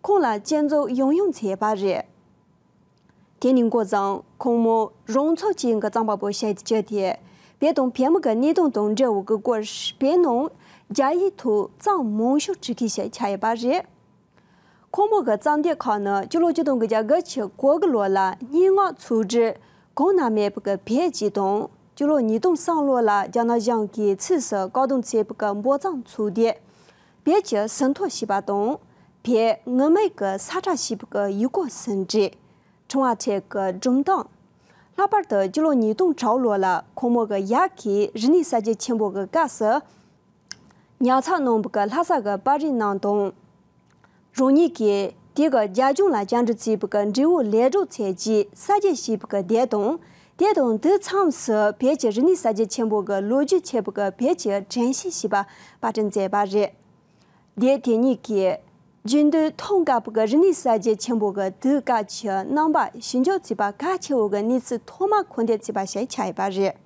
ཁོང་ལ་སྐྱོན་འཛུགས་ཡང་ཡང་བྱས་པ་རེད། དེ་ནས་འགོ་བཟུང་ཁོང་མོ་རང་ཚུགས་ཅན་གྱི་རྩོམ་པ་པོ་ཞིག་ཏུ་གྱུར་ཏེ། བོད་དང་བོད་མི་གི་གནད་དོན་དང་འབྲེལ་བའི་སྐོར་བོད་ནང་རྒྱ་ཡིག་ཐོག་རྩོམ་མང་ཤོས་འབྲི་མཁན་ཞིག་ཆགས་ཡོད་པ་རེད། ཁོང་མོ་གི་རྩོམ་དེབ་ཁག་ནི་སྤྱི་ལོ་ཆིག་སྟོང་དགུ་བརྒྱ་དགུ་བཅུ་གོ་དགུ་ལོ་ལ་སྙན་ངག་ཚུལ་ཁྲིམས་གོང་ན་མེད་པའི་བོད་ཅེས་དང་། སྤྱི་ལོ་ཉིས་སྟོང་གསུམ་ལོ་ལ་རྒྱ་ནག་གཞུང་གིས་ཕྱིས་སུ་བཀག་སྡོམ་བྱས་པའི་འབོད་རྩོམ་ཚུལ་དེ། བོད་ཀྱི་ཟིན་ཐོ་ཞེས་པ་དང་། བོད་ངུར་སྨྲིག་གི་ས་ཁྲ་ཞེས་པའི་ཡུལ་སྐོར་ཟིན་བྲིས། ཕྲེང་བ་ཁྲིད་ཀྱི་སྒྲུང་གཏམ། ལྷག་པར་དུ་སྤྱི་ལོ་ཉིས་སྟོང་དྲུག་ལོ་ལ་ཁོང་མོ་གི་ཡབ་ཀྱིས་རིག་གནས་གསར་བརྗེ་ཆེན་པོ་གི་སྐབས་སུ་ཉར་ཚགས་གནང་བའི་ལྷ་ས་གི་པར་རིས་རྣམས་དང་། རང་ཉིད་ཀྱིས་དེ་གི་རྒྱབ་ལྗོངས་ལ་སྐྱོན་བརྗོད་བྱས་པའི་འབྲས་བུ་ལེགས་གྲུབ་ཚེ་རྗེས་གསར་བརྗེ་ཞེས་པའི་དེ་དང་། དེ་དང་དུས་མཚུངས་སུ་བོད་ཀྱི་རིག་གནས་གསར་བརྗེ་ཆེན་པོ་གི་ལོ་རྒྱུས་ཆེ་བའི་བོད་ཀྱི་དྲན་ཤེས་ཞེས་པ་པར་སྐྲུན་མཛད་པ་རེད། དེབ་དེ་གཉིས་ཀྱིས་རྒྱུན་དུ་ཐང་དཀར་པོ་གི་རིག་གནས་གསར་བརྗེ་ཆེན་པོ་གི་དུས་སྐབས་ཀྱི་རྣམ་པ་ཞིབ་འཇུག་བྱས་པ་གལ་ཆེ་བོ་གི་གནས་ཚུལ་ཐོག་མ་མཁོ་འདོན་བྱས་པ་ཞིག་ཆགས་ཡོད་པ་རེད།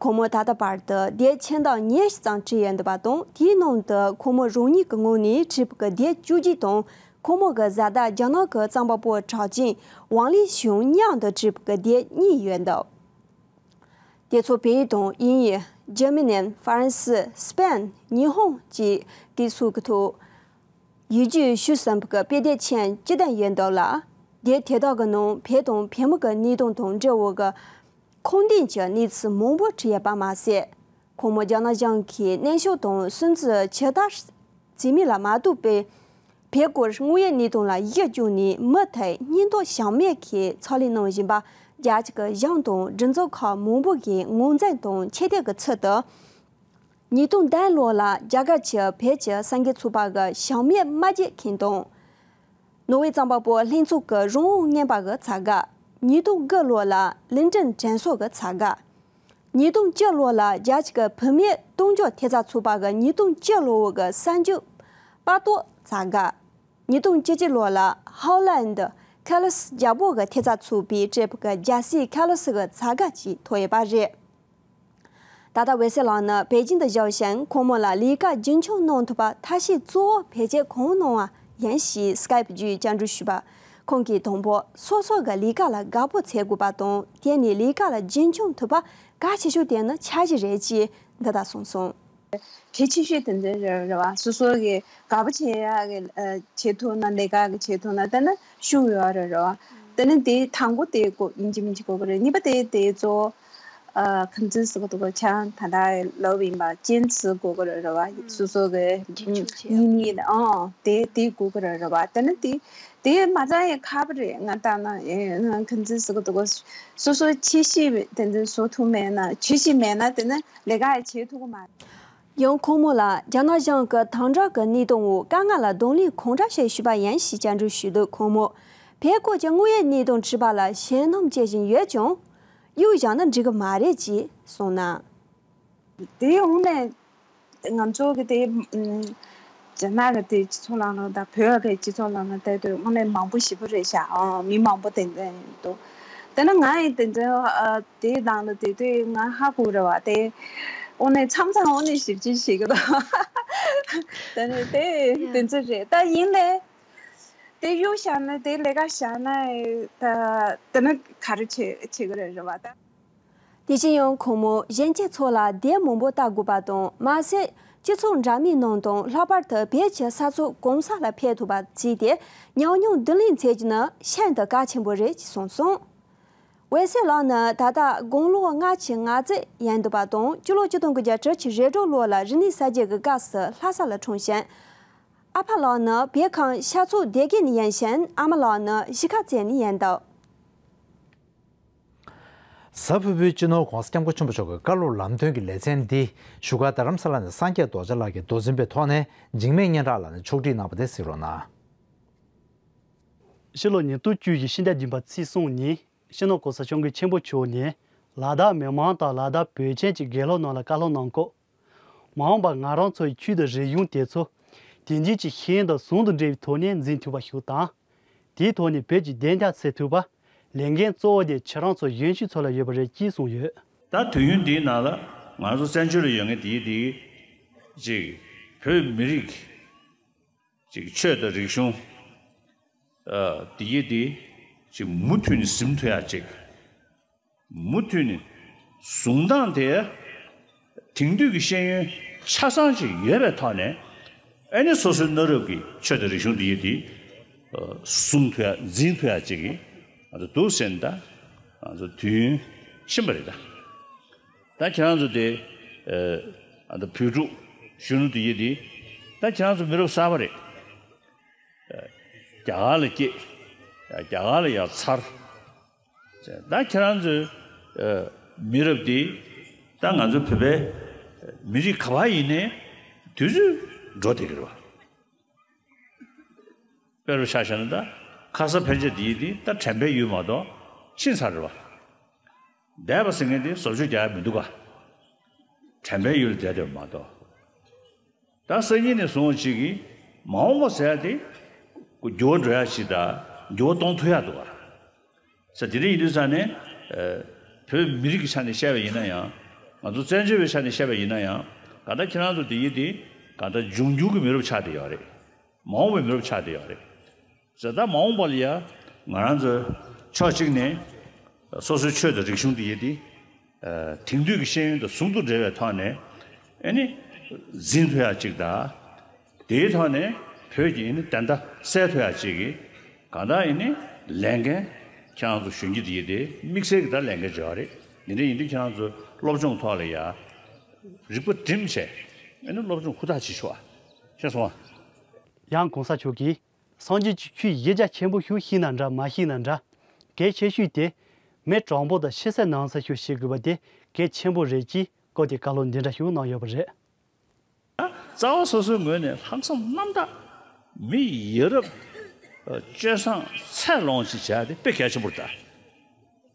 ཁོང་མོ་ད་ལྟ་བར་དུ་དེབ་ཆེན་ཐེངས་ཉི་ཤུ་ཙམ་བྲིས་ཡོད་འདུག་པ་དང་། དེའི་ནང་དུ་ཁོང་མོ་རང་ཉིད་ཀྱི་ངོས་ནས་བྲིས་པའི་དེབ་བཅུ་གཅིག་དང་། ཁོང་མོ་གི་བཟའ་ཟླ་རྒྱ་ནག་གི་རྩོམ་པ་པོ་གྲགས་ཅན་ཝང་ལི་ཞུང་མཉམ་དུ་བྲིས་པའི་དེབ་གཉིས་ཡོད་འདུག་དེ་ཚོ་བལ་ཡུལ་དང་དབྱིན་ཡུལ། འཇར་མ་ནི། ཧྥ་རན་སི། སི་པན། ཉི་ཧོང་བཅས་ཀྱི་སོགས་ཀྱི་ཐོག་ཡིག་རྒྱུགས་ཞུས་ཟིན་པའི་དཔེ་དེབ་ཆེན་བཅུ་བདུན་ཡོད་འདུག་ལ། དེབ་དེ་དག་གི་ནང་བོད་དང་བོད་མི་གི་གནད་དོན་དང་འབྲེལ་བའི་ཁུངས་ལྡན་གྱི་གནས་ཚུལ་མང་པོ་བྲིས་ཡོད་པ་མ་ཟད། ཁོང་མོ་རྒྱ་ནག་གཞུང་གིས་གནོན་ཤུགས་དང་སུན་གཙེར་ཇི་ལྟར་བྱེད་མིན་ལ་མ་ལྟོས་པའི་བོད་སྐོར་དངོས་ཡོད་གནད་དོན་ལ་གཞི་བཅོལ་ནས་མུ་མཐུད་སྙིང་སྟོབས་ཞུམ་མེད་ཀྱིས་ཕྱག་ལས་གནང་བཞིན་པ་རྒྱ་གར་གྱི་གཞུང་དང་སྒྲིག་འཛུགས་ཁག་མང་པོ་གིས་ངོས་འཛིན་དང་ཆེ་བསྟོད་ཀྱི་ཚུལ་དུ། ཉིས་སྟོང་བདུན་ལོ་ལ་རྒྱ་གར་གྱི་བོད་ཀྱི་གསར་འགོད་ཚོགས་པ་གི་ཞུམ་མེད་དམར་རྗེན་ཁྱེར་དང་། ནོར་ཝེ་རྩོམ་པ་པོ་ལྷན་ཚོགས་ཀྱི་རང་དབང་རྔན་པ་གི་ཚབ་བཀའ། ཉིས་སྟོང་དགུ་ལོ་ལ་ལིན་ཀྲིན་དྲན་གསོ་གི་ཚབ་བཀའ། ཉིས་སྟོང་བཅུ་ལོ་ལ་རྒྱ་གར་གྱི་བུད་མེད་གཏོང་ཕོད་ཐེབས་རྩ་ཚོགས་པ་གི་ཉིས་སྟོང་བཅུ་ལོ་བོ་གི་གསར་འགྱུར་པར་རྟགས་ཚབ་བཀའ། ཉིས་སྟོང་བཅུ་གཅིག་ལོ་ལ་ཧོ་ལན་ཌི་ཁེ་ལི་སི་རྒྱལ་པོ་གི་ཐེབས་རྩ་ཚོགས་པས་སྤྲད་པའི་རྒྱལ་སྲས་ཁེ་ལི་སི་གི་ཚབ་བཀའ་བཅས་ཐོབ་ཡོད་པ་རེད། ད་ལྟ་འོད་ཟེར་ལགས་ནི་པེ་ཅིང་དུ་བཞུགས་ཤིང་། ཁོང་མོ་ལ་ལས་ཀ་རྒྱུན་འཁྱོངས་གནང་ཐུབ་པ་ཐབས་ཤེས་གཙོ་བོ་བེད་སྤྱོད་གང་གནང་བ་ཡིན་ཞེས་སི་ཀའེ་པི་བརྒྱུད་བཅར་འདྲི་ཞུས་པར། ཁོང་གིས་དང་པོ་སོ་སོ་གི་ལས་ཀ་ལ་དགའ་པོ་བྱེད་དགོས་པ་དང་། དེ་ནས་ལས་ཀ་ལ་རྒྱུན་འཁྱོངས་ཐུབ་པ་གལ་ཆེ་ཤོས་དེ་ནི་འཆར་གཞི་རེད་ཅེས་འདི་ལྟར་གསུངས་སོང་། གལ་ཆེ་ཤོས་དེ་འདྲ་རེད་རེད་བ། སོ་སོ་གི་དགའ་པོ་བྱེད་ཡག་གི་ཨ་བྱེད་ཐུབ་ན། ལས་ཀ་གི་བྱེད་ཐུབ་ན། དེ་ནི་ཤུགས་ཡོད་རེད་རེད་བ། དེ་ནི་དེ་དང་པོ་དེ་དགོས་ཡིན་གཅིག་མིན་གཅིག་དགོས་ཀྱི་རེད། གཉིས་པ་དེ་དེ་གཙོ་བོ་ཨ་ཁ་འཛིན་ཟེར་གི་འདུག་ག་ཆང་ད་ལྟ་ལབ་ཡིན་པ་ཅན་ཟེར་དགོས་ཀྱི་རེད་རེད་བ། སོ་སོ་གི་རྒྱུན་འཁྱོངས་བྱེད་ཡག་ཡིན་ཡིན་ཨང་དེ་དེ་དགོས་ཀྱི་རེད་རེད་བ། དེ་ནི་དེ་དེ་མ་ཚང་ཡང་ཁག་པོ་རེད། ང་ལྟ་ན་ཨེ་ང་ཁ་འཛིན་ཟེར་གི་འདུག་ག་སོ་སོ་ཆེ་ཤོས་དེ་འདྲ་བཟོ་ཐུབ་མེད་ན། ཆེ་ཤོས་མེད་ན་དེ་ནི་ལས་ཀ་ཡང་བྱེད་ཐུབ་ཀྱི་མ་རེད། ཡང་ཁོང་མོ་ལ་རྒྱ་ནག་གཞུང་གི་དམ་དྲག་གི་གནས་སྟངས་འོག་དཀའ་ངལ་ལ་གདོང་ལེན་གང་འདྲ་བྱེད་ཞུས་པ་ཡིན་ཞེས་བཅར་འདྲི་ཞུས་དུས། ཁོང་མོས་བོད་སྐོར་གྱི་དངོས་ཡོད་གནས་སྟངས་དྲིས་པ་ལ་ཞེད་སྣང་སྐྱེ་བཞིན་ཡོད་ཀྱང་གཡུག་བཞག་ན་འགྲིག་གི་མ་རེད་ཅེས་གསུངས་གནང་། དེའི་འོག་ནས་ང་ཚོ་གི་དེ་ཨུམ་རྒྱ་ནག་གི་དེ་སྤྱི་ཚོགས་ནང་ལ་དང་བོད་གི་སྤྱི་ཚོགས་ནང་ལ་བལྟས་དུས་དངོས་གནས་མང་པོ་ཞེ་པོ་རེད་ཤག་ཨང་། མི་མང་པོ་དེ་འདྲ་ཡིན་འདུག་དེ་ན་ང་ཡི་དེ་འདྲ་ཨ་དེའི་ནང་ལ་བསྡད་དུས་ང་ཧ་གོ་རེད་བ། དེ་དངོས་གནས་མཚམས་མཚམས་དངོས་གནས་ཞིབ་དཔྱད་བྱེད་ཀྱི་འདུག་དེ་ནས་དེ་དེ་ཚོ་རེད། ད་ཡིན་ནའི་དེ་གཡུག་བཞག་ན། དེ་ལས་ཀ་བཞག་ན་ད་དེ་ན་ག་རེ་བྱེད་བྱེད་ཀྱི་རེད་རེད་བ་ད། དེ་བཞིན་ཡང་ཁོང་མོས་གཞོན་སྐྱེས་ཚོ་ལ་དེབ་མང་པོ་ལྟ་དགོས་པ་དང་། མ་ཟད་སྤྱི་ཚོགས་འདྲ་མིན་ནང་དང་། ལྷག་པར་དུ་བོད་ཀྱི་ས་ཕྱོགས་གང་ས་ལ་ཕེབས་ཐུབ་པ་བྱས་ཏེ་ཉམས་མྱོང་བསྡུ་ལེན་བྱེད་རྒྱུ་ནི་ཤིན་ཏུ་གལ་ཆེན་པོ་རེད་ཅེས་གསུངས་སོང་། འོད་ཟེར་ལགས་ནི་ད་ལྟ་དགུང་ལོ་ལྔ་བཅུ་ང་བརྩེགས་ཡིན་འདུག་པ་དང་། སྤྱི་ལོ་ཆིག་སྟོང་དགུ་བརྒྱ་དྲུག་ཅུ་རེ་དྲུག་ལོ་ལ་རིག་གནས་གསར་བརྗེ་གི་སྐབས་སུ་ལྷ་ས་ལ་འཁྲུངས་ཤིང་། ཨ་ཕ་ལགས་ནི་བོད་ཁམས་ཤར་ཕྱོགས་སྡེ་དགེ་ནས་ཡིན་ཞིང་། ཨ་མ་ལགས་ནི་གཞིས་ཀ་རྩེ་ནས་ཡིན་འདུག་གཟའ་ཕུར་བུའི་སྤྱི་ནོར་༸གོང་ས་༸སྐྱབས་མགོན་ཆེན་པོ་མཆོག་གི་བཀའ་སློབ་ལམ་སྟོན་གྱི་ལེ་ཚན་འདི་བཞུགས་སྒར་རྡ་རམ་ས་ལ་ནས་སངས་རྒྱས་རྡོ་རྗེ་ལགས་ཀྱིས་མདོ་འཛིན་པའི་ཐོག་ནས་འཇིགས་མེད་སྙན་གྲགས་ལགས་ནས་ཕྱོགས་སྒྲིག་གནང་བ་དེ་གཟིགས་རོགས་གནང་། ཕྱི་ལོ་ཉིས་སྟོང་བཅུ་བཞི་ཕྱི་ཟླ་བདུན་པ་ཚེས་གསུམ་ཉིན་སྤྱི་ནོར་༸གོང་ས་༸སྐྱབས་མགོན་ཆེན་པོ་མཆོག་ནས་ལ་དྭགས་མི་མང་དང་ལ་དྭགས་བོད་ཆེན་གྱི་དགེ་སློབ་རྣམས་ལ་བཀའ་སློབ་གནང་སྐབས། མ་འོངས་པར་ང་རང་ཚོའི་ཆོས་དང་རིག་གཞུང་དེ་ཚོ་དེང་དུས་ཀྱི་ཤེས་ཡོན་དང་ཟུང་དུ་འབྲེལ་བའི་ཐོག་ནས་འཛིན་ཐུབ་པ་ཞིག་དང་། དེའི་ཐོག་ནས་བོད་ཀྱི་བདེན་མཐའ་གསལ་ཐུབ་པ། ལས་འགན་གཙོ་བོ་དེ་ཁྱེད་རང་ཚོ་གཞོན་སྐྱེས་ཚོ་ལ་ཡོད་པ་རེད་ཅེས་གསུངས་ཡོད། ད་དུས་ཡུན་འདིའི་ནང་ལ་ང་ཚོ་བཙན་བྱོལ་ལ་ཡོད་མཁན་དེའི་དེའི་ཅིག་བོད་མི་རིགས་ཀྱི་ཆོས་དང་རིག་གཞུང་ཨ་དེའི་དེ་ཅིག་མུ་མཐུད་ནས་ཟིན་ཐུབ་ཡ་ཅིག་མུ་མཐུད་ནས་བཟུང་སྟངས་དེ་དེང་དུས་ཀྱི་ཤེས་ཡོན་ཆ་ཚང་ཅིག་ཡོད་པའི་ཐོག་ནས། ཨ་ནི་སོ་སོའི་གནའ་རབས་ཀྱི་ཆོས་དང་རིག་གཞུང་འདི་ཡིན་དེ་ཨ་བཟུང་ཐུབ་ཡ་འཛིན་ཐུབ་ཡ་ཅིག་གི་ང་ཚོ་འདུག་ཟེར་ནས། ད་ང་ཚོ་དུས་ཡུན་ཕྱིན་པ་རེད། ད་ད་ཁྱེད་རང་ཚོ་དེ་ཨ་ད་བོད་ཕྲུག་གཞོན་ནུ་འདི་ཡིན་དེ་ད་ཁྱེད་རང་ཚོ་མི་རབས་གསར་པ་རེད། རྒྱ་གར་ལ་སྐྱེས། རྒྱ་གར་ལ་ཡར་འཚར། ད་ཁྱེད་རང་ཚོའི་ཨ་མི་རབས་འདི་ད་ང་ཚོ་བོད་པའི་མི་རིགས་ག་པར་ཡིན་ནའི་དུས་ཚོད་འགྲོ་བསྡད་ཀྱི་རེད་བ། དཔེ་རུ་ཆ་བཞག་ན་ད་ཁ་ས་ཕན་ཆད་འདི་ཡིན་དེ་ད་དྲན་པའི་ཡུལ་མ་གཏོགས་ཕྱིན་ཚར་རེད་བ། འདས་པ་ཟེར་མཁན་དེ་བཟོ་བཅོས་རྒྱག་ཡ་མི་འདུག་ག་དྲན་པའི་ཡུལ་ལ་བསྡད་བསྡད་པ་མ་གཏོགས། ད་སང་ཉིན་ནས་བཟུང་ཅིག་གིས་མ་འོངས་པ་ཟེར་ཡ་དེ་འགྱུར་བ་འགྲོ་ཡ་ཞིག་དང་འགྱུར་བ་གཏོང་ཐུབ་ཡ་འདུག་ག་ས་དེ་འདྲ་ཡིན་དུས་ཙང་ནས་ཨ་བོད་མི་རིགས་ཀྱི་ཆ་ནས་བཤད་པ་ཡིན་ན་ཡང་། ང་ཚོ་བཙན་བྱོལ་བའི་ཆ་ནས་བཤད་པ་ཡིན་ན་ཡང་། གང་ལྟར་ཁྱེད་རང་ཚོ་དེ་ཡིན་དེ་གང་ལྟར་འབྱུང་འགྱུར་གྱི་མི་རབས་ཆགས་བསྡད་ཡོད་རེད། མ་འོངས་པའི་མི་རབས་ཆགས་བསྡད་ཡོད་རེད། ཟེར་ད་མ་འོངས་པ་ལ་ཡ་ང་རང་ཚོ་ཕྱོགས་གཅིག་ནས་སོ་སོའི་ཆོས་དང་རིག་གཞུང་དེ་ཡིན་དེ་ཨ་དེང་དུས་ཀྱི་ཤེས་ཡོན་དང་ཟུང་དུ་འབྲེལ་བའི་ཐོག་ནས་ཨ་ནི་འཛིན་ཐུབ་ཡ་གཅིག་དང་། དེའི་ཐོག་ནས་བོད་ཀྱི་ཨ་ནི་བདེན་མཐའ་གསལ་ཐུབ་ཡ་གཅིག་གིས་གང་ལྟར་ཨ་ནི་ལས་འགན་ཁྱེད་རང་ཚོ་གཞོན་སྐྱེས་དེ་ཡིན་དེ་དམིགས་བསལ་གྱི་ད་ལས་འགན་བྱེད་པ་རེད། འདི་འདྲ་ཡིན་དུས་ཁྱེད་རང་ཚོ་སློབ་སྦྱོང་ཐོག་ལ་ཡ་རིག་པ་སྒྲིམ་བྱས་ཨ་ནི་སློབ་སྦྱོང་ཧུར་ཐག་བྱེད་ཤོག་ཤེས་སོང་ཨ། ཡང་༸གོང་ས་མཆོག་གིས། སངས་རྒྱས་ཀྱི་ཆོས་གཞི་རྒྱ་ཆེན་པོ་ཞིག་ཤེས་ན་འདྲ་མ་ཤེས་ན་འདྲ། གལ་ཆེ་ཤོས་དེ་མི་དྲང་པོ་དང་ཕྱི་གསལ་ནང་གསལ་ཞིག་ཤེས་དགོས་པ་དེ་གལ་ཆེན་པོ་རེད་ཅེས་བཀོད་དེ་བཀའ་སློབ་འདི་འདྲ་ཞིག་གནང་ཡོད་པ་རེད། རྩ་བ་སོ་སོའི་ངོས་ནས་ལྷག་བསམ་རྣམ་དག་མི་ཡ་རབས་སྤྱོད་བཟང་ཚད་ལོངས་ཤིག་བྱས་ཏེ་དཔེ་གལ་ཆེན་པོ་རེད་ད།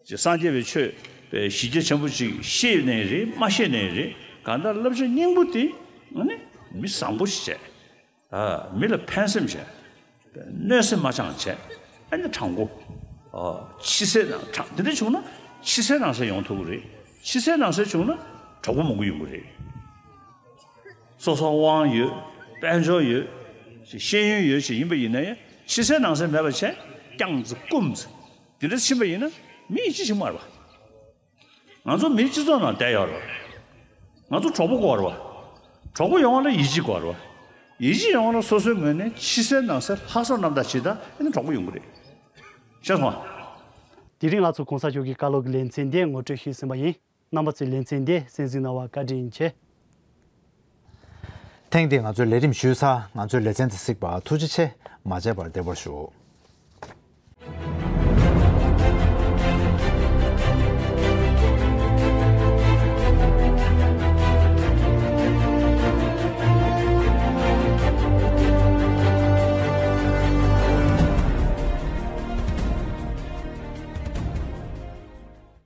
ཅེས་སངས་རྒྱས་པའི་ཆོས་པའི་གཞི་རྒྱ་ཆེན་པོ་ཅིག་ཤེས་ནའི་རེད་མ་ཤེས་ནའི་རེད། གང་ལྟར་བསླབ་བྱ་སྙིང་པོ་དེ་ནི་མི་བཟང་པོ་ཞིག་བྱས། ཨ་མི་ལ་ཕན་སེམས་བྱས། གནོད་སེམས་མ་བཅངས་བྱས། ཨ་ནི་དྲང་པོ། ཨ་ཕྱི་གསལ་ནང་དྲང་འདི་འདྲ་བྱུང་ན་ཕྱི་གསལ་ནང་གསལ་ཡོང་ཐུབ་ཀྱི་རེད། ཕྱི་གསལ་ནང་གསལ་བྱུང་ན་གྲོགས་པོ་མང་པོ་ཡོང་གི་རེད། སོ་སོ་དབང་ཡོད། དཔལ་འབྱོར་ཡོད། ཤེས་ཡོན་ཡོད་ཅིག་ཡིན་པ་ཡིན་ན་ཡང་ཕྱི་གསལ་ནང་གསལ་མེད་པ་བྱས། བསྐྱངས་ཙི་བསྐུམས་ཙི་དེ་འདྲ་ཕྱིན་པ་ཡིན་ན་མི་ཡིད་ཆེས་བྱེད་མ་རེད་པ། ང་ཚོ་མིའི་སྤྱི་ཚོགས་ནང་བསྡད་ཡོད་རེད་པ། ང་ཚོ་གྲོགས་པོ་དགོས་རེད་པ། གྲོགས་པོ་ཡོང་བ་ལ་ཡིད་ཆེས་དགོས་རེད་པ། ཡིད་ཆེས་ཡོང་བ་ལ་སོ་སོའི་ངོས་ནས་ཕྱི་གསལ་ནང་གསལ་ལྷག་བསམ་རྣམ་དག་བྱེད་ད་ཨེ་ནི་གྲོགས་པོ་ཡོང་གི་རེད། ཤེས་སོང་ང་། དེ་རིང་ང་ཚོ་གོང་ས་མཆོག་གི་བཀའ་སློབ་ཀྱི་ལེ་ཚན་འདི་ངོ་སྤྲོད་ཞུས་ཟིན་པ་ཡིན། རྣམ་པ་ཚོས་ལེ་ཚན་འདི་གསན་གཟིགས་གནང་བར་བཀའ་དྲིན་ཆེ། ཐེངས་འདིའི་ང་ཚོའི་ལས་རིམ་ཞུས་ཚར། ང་ཚོའི་ལེ་ཚན་དེ་གཟིགས་པར་ཐུགས་རྗེ་ཆེ། མ་མཇལ་བར་བདེ་བར་བཞུགས།